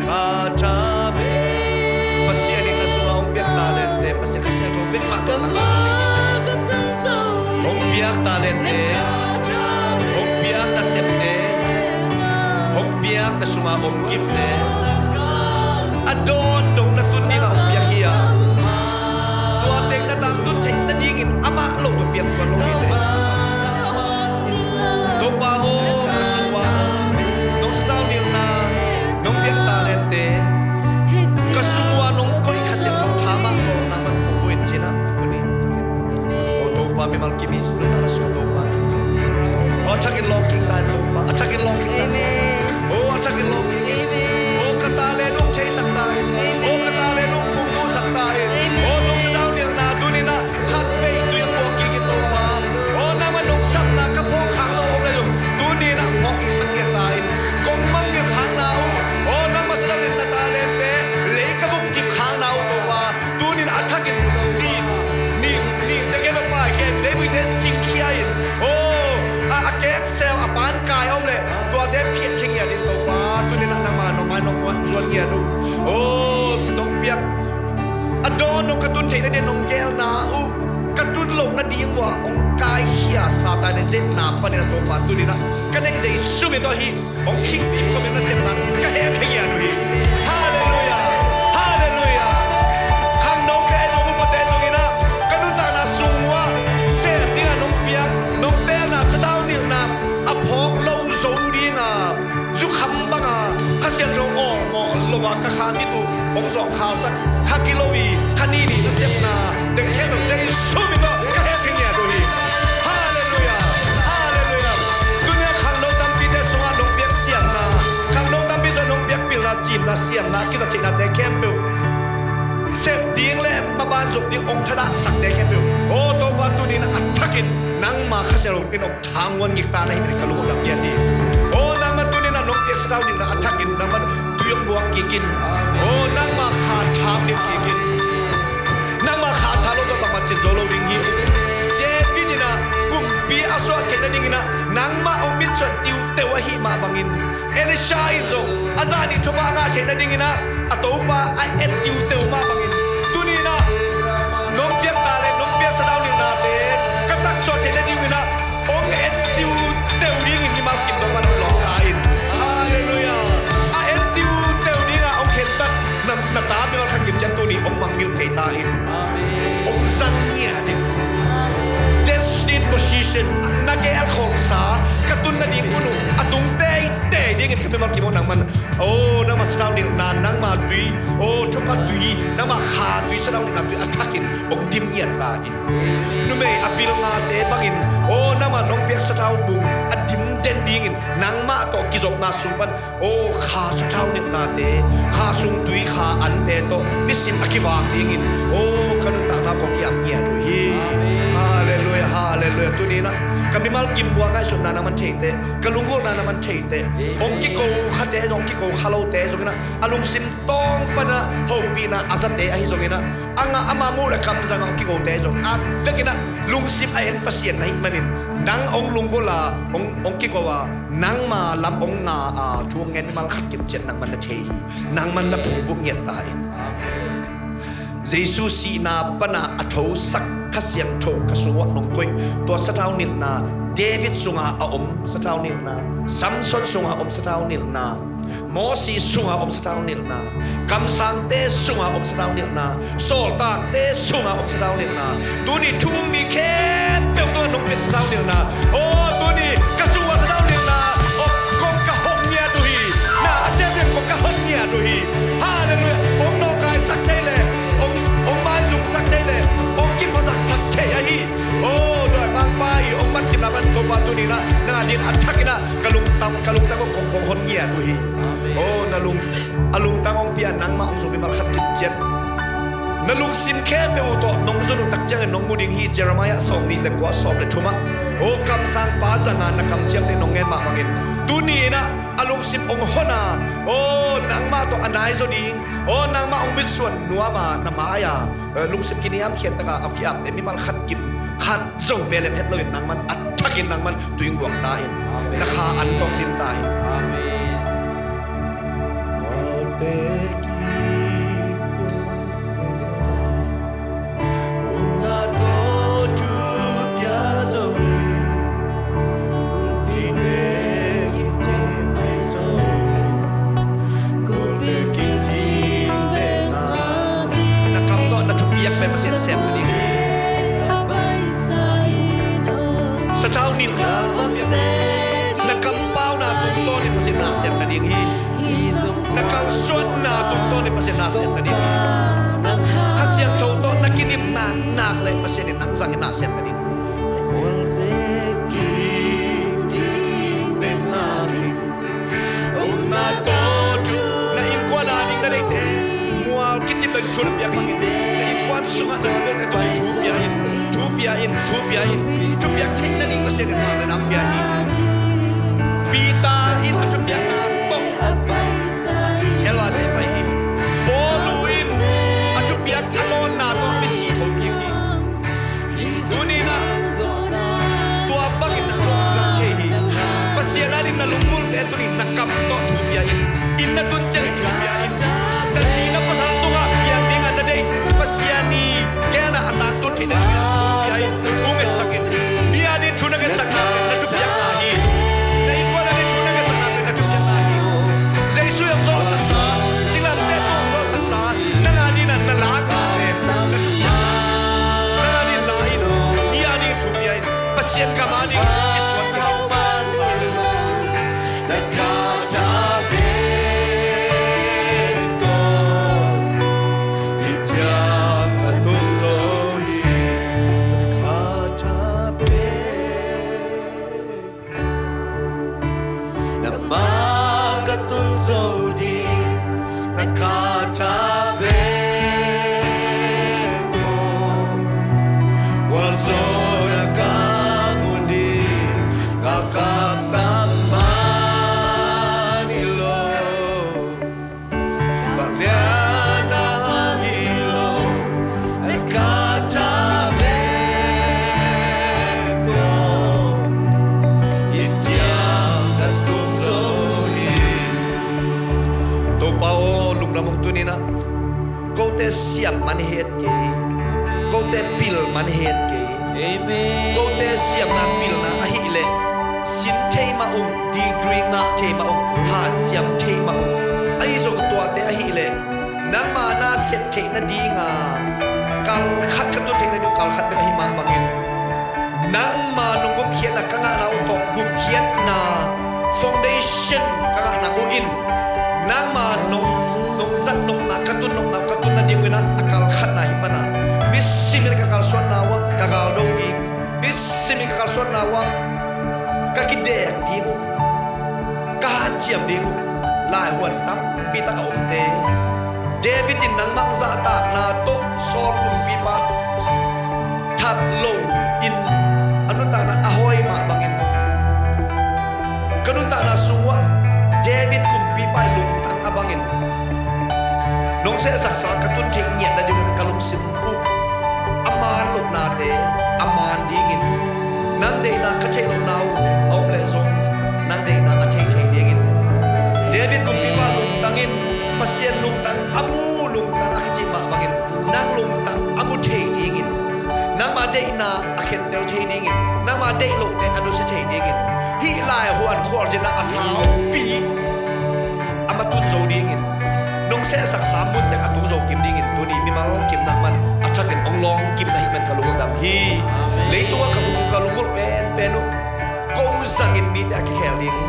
Kha tha bek. Pasian in na sungah hong piak talente, Pasian Kha Siangtho bek mah tawh tangko. Hong piak talente, hong piak nasepte, hong piak na sungah om gimte, a dawn dong na tun dingah hong piak hi a, tua teng na tangtun theih nadingin amah lo tawh piak tuan lo hi te. Topa aw, ka sungah nong sathau nilhna, nong piak talente, ka sungah nong koih Kha Siangtho tha mah tawh nangman pukpuk in ci-in ah ka pua ni. Aw Topa, mimal kim i nuntakna sungah Topa, aw a thakin lawng kik ta in Topa, a thakin lawng kik ta in. Aw a thakin lawng kik in. Aw ka talent hong theisak ta in. Aw ka talent hong pukpuksak ta in. Aw nong sathau nilhna tuni-in ah khat vei tui a phawk kik in Topa. Aw nangmah nong sapna ka phawk khak lo om le zong tuni-in ah phawk kiksak kei ta in. Kong mangngilh khakna uh, aw nangmah sathau nilhna talente lei ka vuk cip khakna uh Topa, tuni-in a thakin nin, nin, nin te kei Topa, kei leivui te singkhia in. Aw a, a kekseu a pankai a om le tuate phiat khe ngiat in Topa, tuni-in ah nangmah nong mai nong muan zuan ngiat uh. Aw nong piak a dawn dong ka tun theih nading nong geelna uh, ka tun loh nading uh ah hong kaikhia Satan i zetna panin ah Topa, tuni-in ah ka neih Jesu min tawh hih hong khihcip khawm in nasepna ka hehpih ngiat uh hi. Halleluiah. Halleluiah. Khangnote zong upate zongin ah ka nuntakna sung uh ah sep dingah nong piak nong teelna sathau nilhna a phawk lo zo dingah zukham banga Kha Siangtho awlmawh lo a ka kha mit uh hong zawh khauhsak, kha gilo i kha nini nasepna teng khempeuh Jesu min tawh ka hehpih ngiat uh hi. Halleluiah. Halleluiah. Tuni-a khangno tampite sungah nong piak siamna, khangno tampi sungah nong piak pilna, ciimna, siamna, kizat theihnate khempeuh sep ding le maban zop ding hong thadahsakte khempeuh, aw Topa, tuni-in a thakin nangma Kha Siangtho in hong thanguan ngik ta na hi, ka lungdam ngiat hi. Aw nangmah tuni-in ah nong piak sathau nilhna a thakin nangmah tui hong muak kik in. Aw nangma kha thang ding kik in. Nangma kha tha lo tawh bangmah cin zo lo ding hi. David in ah kumpi a suah theih nadingin ah nangmah hong mitsuan tiuteu ahih mah bangin, Elisha in zong a zah nih thupha a ngah theih nadingin ah a Topa a et tiuteu mah bangin, tuni-in ah nong piak talent, nong piak sathau nilhnate ka taksuah theih nadingin ah hong et tiuteu dingin mimal kim tawh pan hong lawngkha in. Halleluiah. A et tiuteu dingah hong khentat na, na ta mimal khat kim ciang tuni hong mangngilh thei ta in. Hong zang ngiat in. Destined position, na gelkhawmsa ka tun nading hun uh a tung teitei dingin ka mimal kim aw nangman, aw nangma sathau nilhna, nangma tui, aw thupha tui, nangma kha tui, sathau nilhna tui a thakin hong dim ngiat ta in. Numei a pilngate bangin, aw nangma nong piak sathau bung a dim den dingin nangmah tawh kizopna sung pan, aw kha sathau nilhnate, kha sung tui, kha ante tawh nisim a kivak dingin, aw ka nuntakna kong ki-ap ngiat uh hi. Halleluiah. Halleluiah. Tuni-in ah ka mimal kim bua ngaihsutna nangman thei teh, ka lunggulhna nangman thei teh. Hong kiko khate, hong kiko kha lote zongin ah a lungsim tawng panah hopihna a zate ahi zongin ah, a ngah ama muh le kamzangah hong kikote zong a vekin ah lungsim a en Pasian na hih manin, nang hong lunggulh a, hong, hong kiko a, nangma lam hong nga a, thu hong ngen mimal khat kim ciang nangman na thei hi. Nangman na phungvuh ngiat ta in. Jesu sihna panah a thosak Kha Siangtho ka sungah nong koih, tua sathau nilhna, David sungah a om sathau nilhna, Samson sungah a om sathau nilhna, Moses sungah a om sathau nilhna, kamsangte sungah a om sathau nilhna, sawltakte sungah a om sathau nilhna, tuni thu um mi khempeuh tungah nong piak sathau nilhna, aw tuni ka sungah sathau nilhna, aw kong ka hong ngiat uh hi. Na a sem ding kong ka hong ngiat uh hi. Halleluiah. Hong nawngkaisak thei le, hong, hong maizumsak thei le, hong kiphasak sak thei ahi. Aw dawi mangpa i hong matcipna pan Topa tuni-in ah Din a thakin ah ka lungtang, ka lungtang kong, kong hon ngiat uh hi. Amen. Oh, na lung, a lungtang hong pia nangmah hong zong mimal khat kip ciat. Na lungsim khempeuh uh tawh nong zon uh tak ciangin nong mu ding hi. Jeremiah sawm nih le kua, sawm le thumah, oh, kamsangpa zanga na kamciamte nong ngen mah bangin tuni in ah a lungsim hong hon a, oh, nangmah tawh a naizaw ding, oh, nangmah hong mitsuan nuam a na mai a, eh, lungsim kiniamkhiat taka a ki-apte mimal khat kip khat zong belem het loin nangman a thakin nangman tuing buang ta in. Amen. Na kha an tawng din ta in. Amen. Na kam tawh na thupiak pen Pasian sem na ding. Sathau nih na kampauna tungtawn in Pasian na sem na ding hi. Na kalsuanna tungtawn in Pasian na sem na ding hi. Kha Siangtho tawh na kinimna nak le Pasian in nang zangin na sem na ding hi. Na innkuan a ding na deihte mual kicip in thu na piak bangin na innkuan sungah na deihte thu pia in, thu pia in, thu pia in. Thupiak theihna ding Pasian in na nang pia hi. Peter in a thupiakna tawh khelva le pai hi. Paul in a thupiak a lawnna tawh misi tho kik hi. Tuni in ah tua bangin na lungzang thei hi. Pasian a ding na lunggulhte tuni na kam tawh thu pia in. Inn na tun ciangin thu pia in. Na zi na pasal tungah piang dingah na deih Pasian i gelna a tangtun theihna dingah thu pia in. Thu ngetsak in. Mi a ding thu na ngetsak na pen na thupiakna hi. Na innkuan a ding thu na ngetsak na pen na thupiakna hi. Jesu i hong zawhsaksa, singlamteh tung hong zawhsaksa, nang a ding na lak na pen na thupiakna. Nang a ding la in, mi a ding thu pia in. Pasian gam a ding i suan kik in. Na mah ka tun zo ding, na kha tha bek tawh. Gualzawhna ka mu ding, ka kamtam mah ni lo. Bang lian a hang hi lo, na kha tha bek tawh. Hih ciang ka tung zo hi. Topa aw, lungdam ung. Tuni in ah kote siam man hi het kei. Kote pil man hi het kei. Amen. Kote siamna pilna ahih leh sin thei mah ung, degree ngah thei mah ung, hanciam thei mah ung. Ahi zong tuate ahih leh nangma na sep theih nadinga kal khat ka tun theih nading, kal khat bek ahih mah bangin nangma nong gupkhiatna ka ngahna uh tawh gupkhiatna foundation ka ngahna uh in nangma nong, nong zat nopna ka tun nopna uh ka tun nading uh in ah a kal khatna hi mana nisimin ka kalsuanna uh ah ka galdo ding, nisimin ka kalsuanna uh ah ka kidek ding uh, ka hanciam ding uh. Laihuan tampi tak a omte David in nangmah zahtakna tawh Saul kumpipa tawh that lo in a nuntakna a hawi mah bangin ka nuntakna sung uah David kumpipa i lungtang a bangin nong sehsaksa ka tun theih ngiat nading un ka lungsim uh a man lohnate a man dingin nang deihna ka theih lohna uh a om leh zong nang deihna a thei thei dingin David kumpipa lungtang in Pasian lungtang a mu lungtang a kici mah bangin nang lungtang a mu thei dingin nangma deihna a khentel thei dingin nangma deih lohte a nusia thei dingin hih laihuan khualzinna a saupi a matut zo dingin nong sehsaksa muntek a tung zo kim dingin tuni mimal kim nangman a thakin hong lawng kim na hih man ka lungdam hi. Leitungah ka lung, ka lunggulh penpen uh ko zangin mite a kikhel ding hi.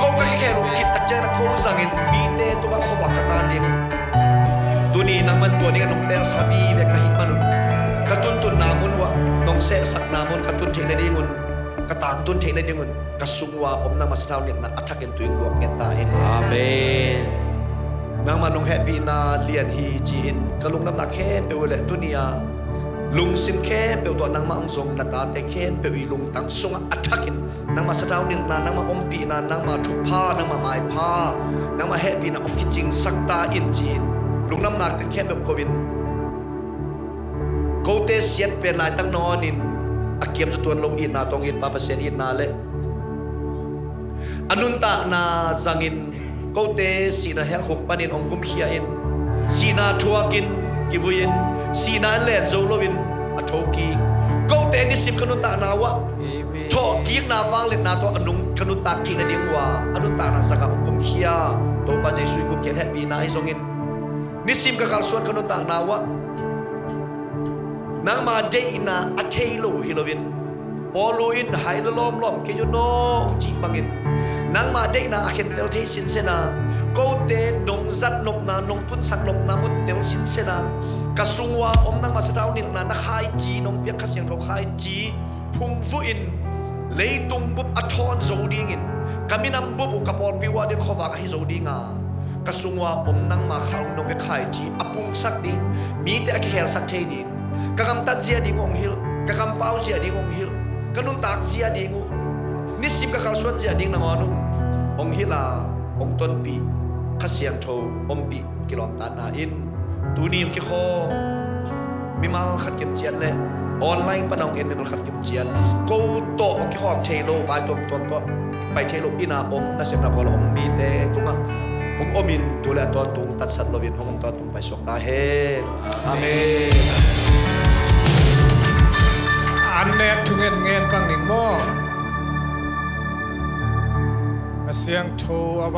Ko ka kikhel uh khit tak ciangin ko zangin mite tungah khuavak ka tan ding uh. Tuni nangman tua dingah nong telsa vive ka hih manun ka tuntunna mun uah nong sehsakna mun ka tun theih nadingun ka tangtun theih nadingun ka sung ua om nangma sathau nilhna a thakin tuing luak nget ta in. Amen. Nangma nong hehpihna lian hi ci-in ka lungdamna khempeuh uh leh tuni-a lungsim khempeuh tawh nangmah hong zong na tate khempeuh i lungtang sungah a thakin nangma sathau nilhna, nangma ompihna, nangma thupha, nangma maipha, nangma hehpihna hong kicingsak ta in ci-in lungdamna teng khempeuh ko-in kote siat pen laitak nawnin a kiam zatuan lo itna tawh hong it Pa Pasian itna le a nuntakna zangin kote sihna helkhuk panin hong gumkhia in, sihna thuakin kivui in, sihna in len zo loin a thokik kote nisim ka nuntakna uah thawhkikna vangliatna tawh a nung ka nuntak theih nading ua a nuntakna zangah hong gumkhia Topa Jesuh i gupkhiat hehpihna ahi zongin nisim ka kalsuan ka nuntakna uah nangma deihna a thei lo hi loin Paul in hai lo lawmlawm kei uh nawng cih bangin nangma deihna a khentel thei sinsena kote nong zat nopna nong tunsak nopna mun tel sinsena ka sung ua om nangma sathau nilhna na khaici nong piak Kha Siangtho khaici phungvuh in leitung bup a thawn zo dingin ka minam bup uh ka pawlpi uh a ding khuavak ahi zo dinga ka sung ua om nangma kha hong nong bia khaici a pungsak ding mite a kikhelsak thei ding ka gamtat zia ding hong hilh ka kampau zia ding hong hilh ka nuntak zia ding uh nisim ka kalsuan zia ding nangawn uh hong hilh a hong tonpih Kha Siangtho ompih kilawmtatna in tuni hong kikhawm mimal khat kimciat le online pana hong en mimal khat kimciat ko tawh hong kikhawm thei lo vai tuamtuam tawh pai thei lo ina om nasepna pawl a om mite tungah hong omin tu le a tawntung tatsat loin hong om tawntung paisuak ta hen. Amen. An nek thungen ngen bang ning maw? A siangtho a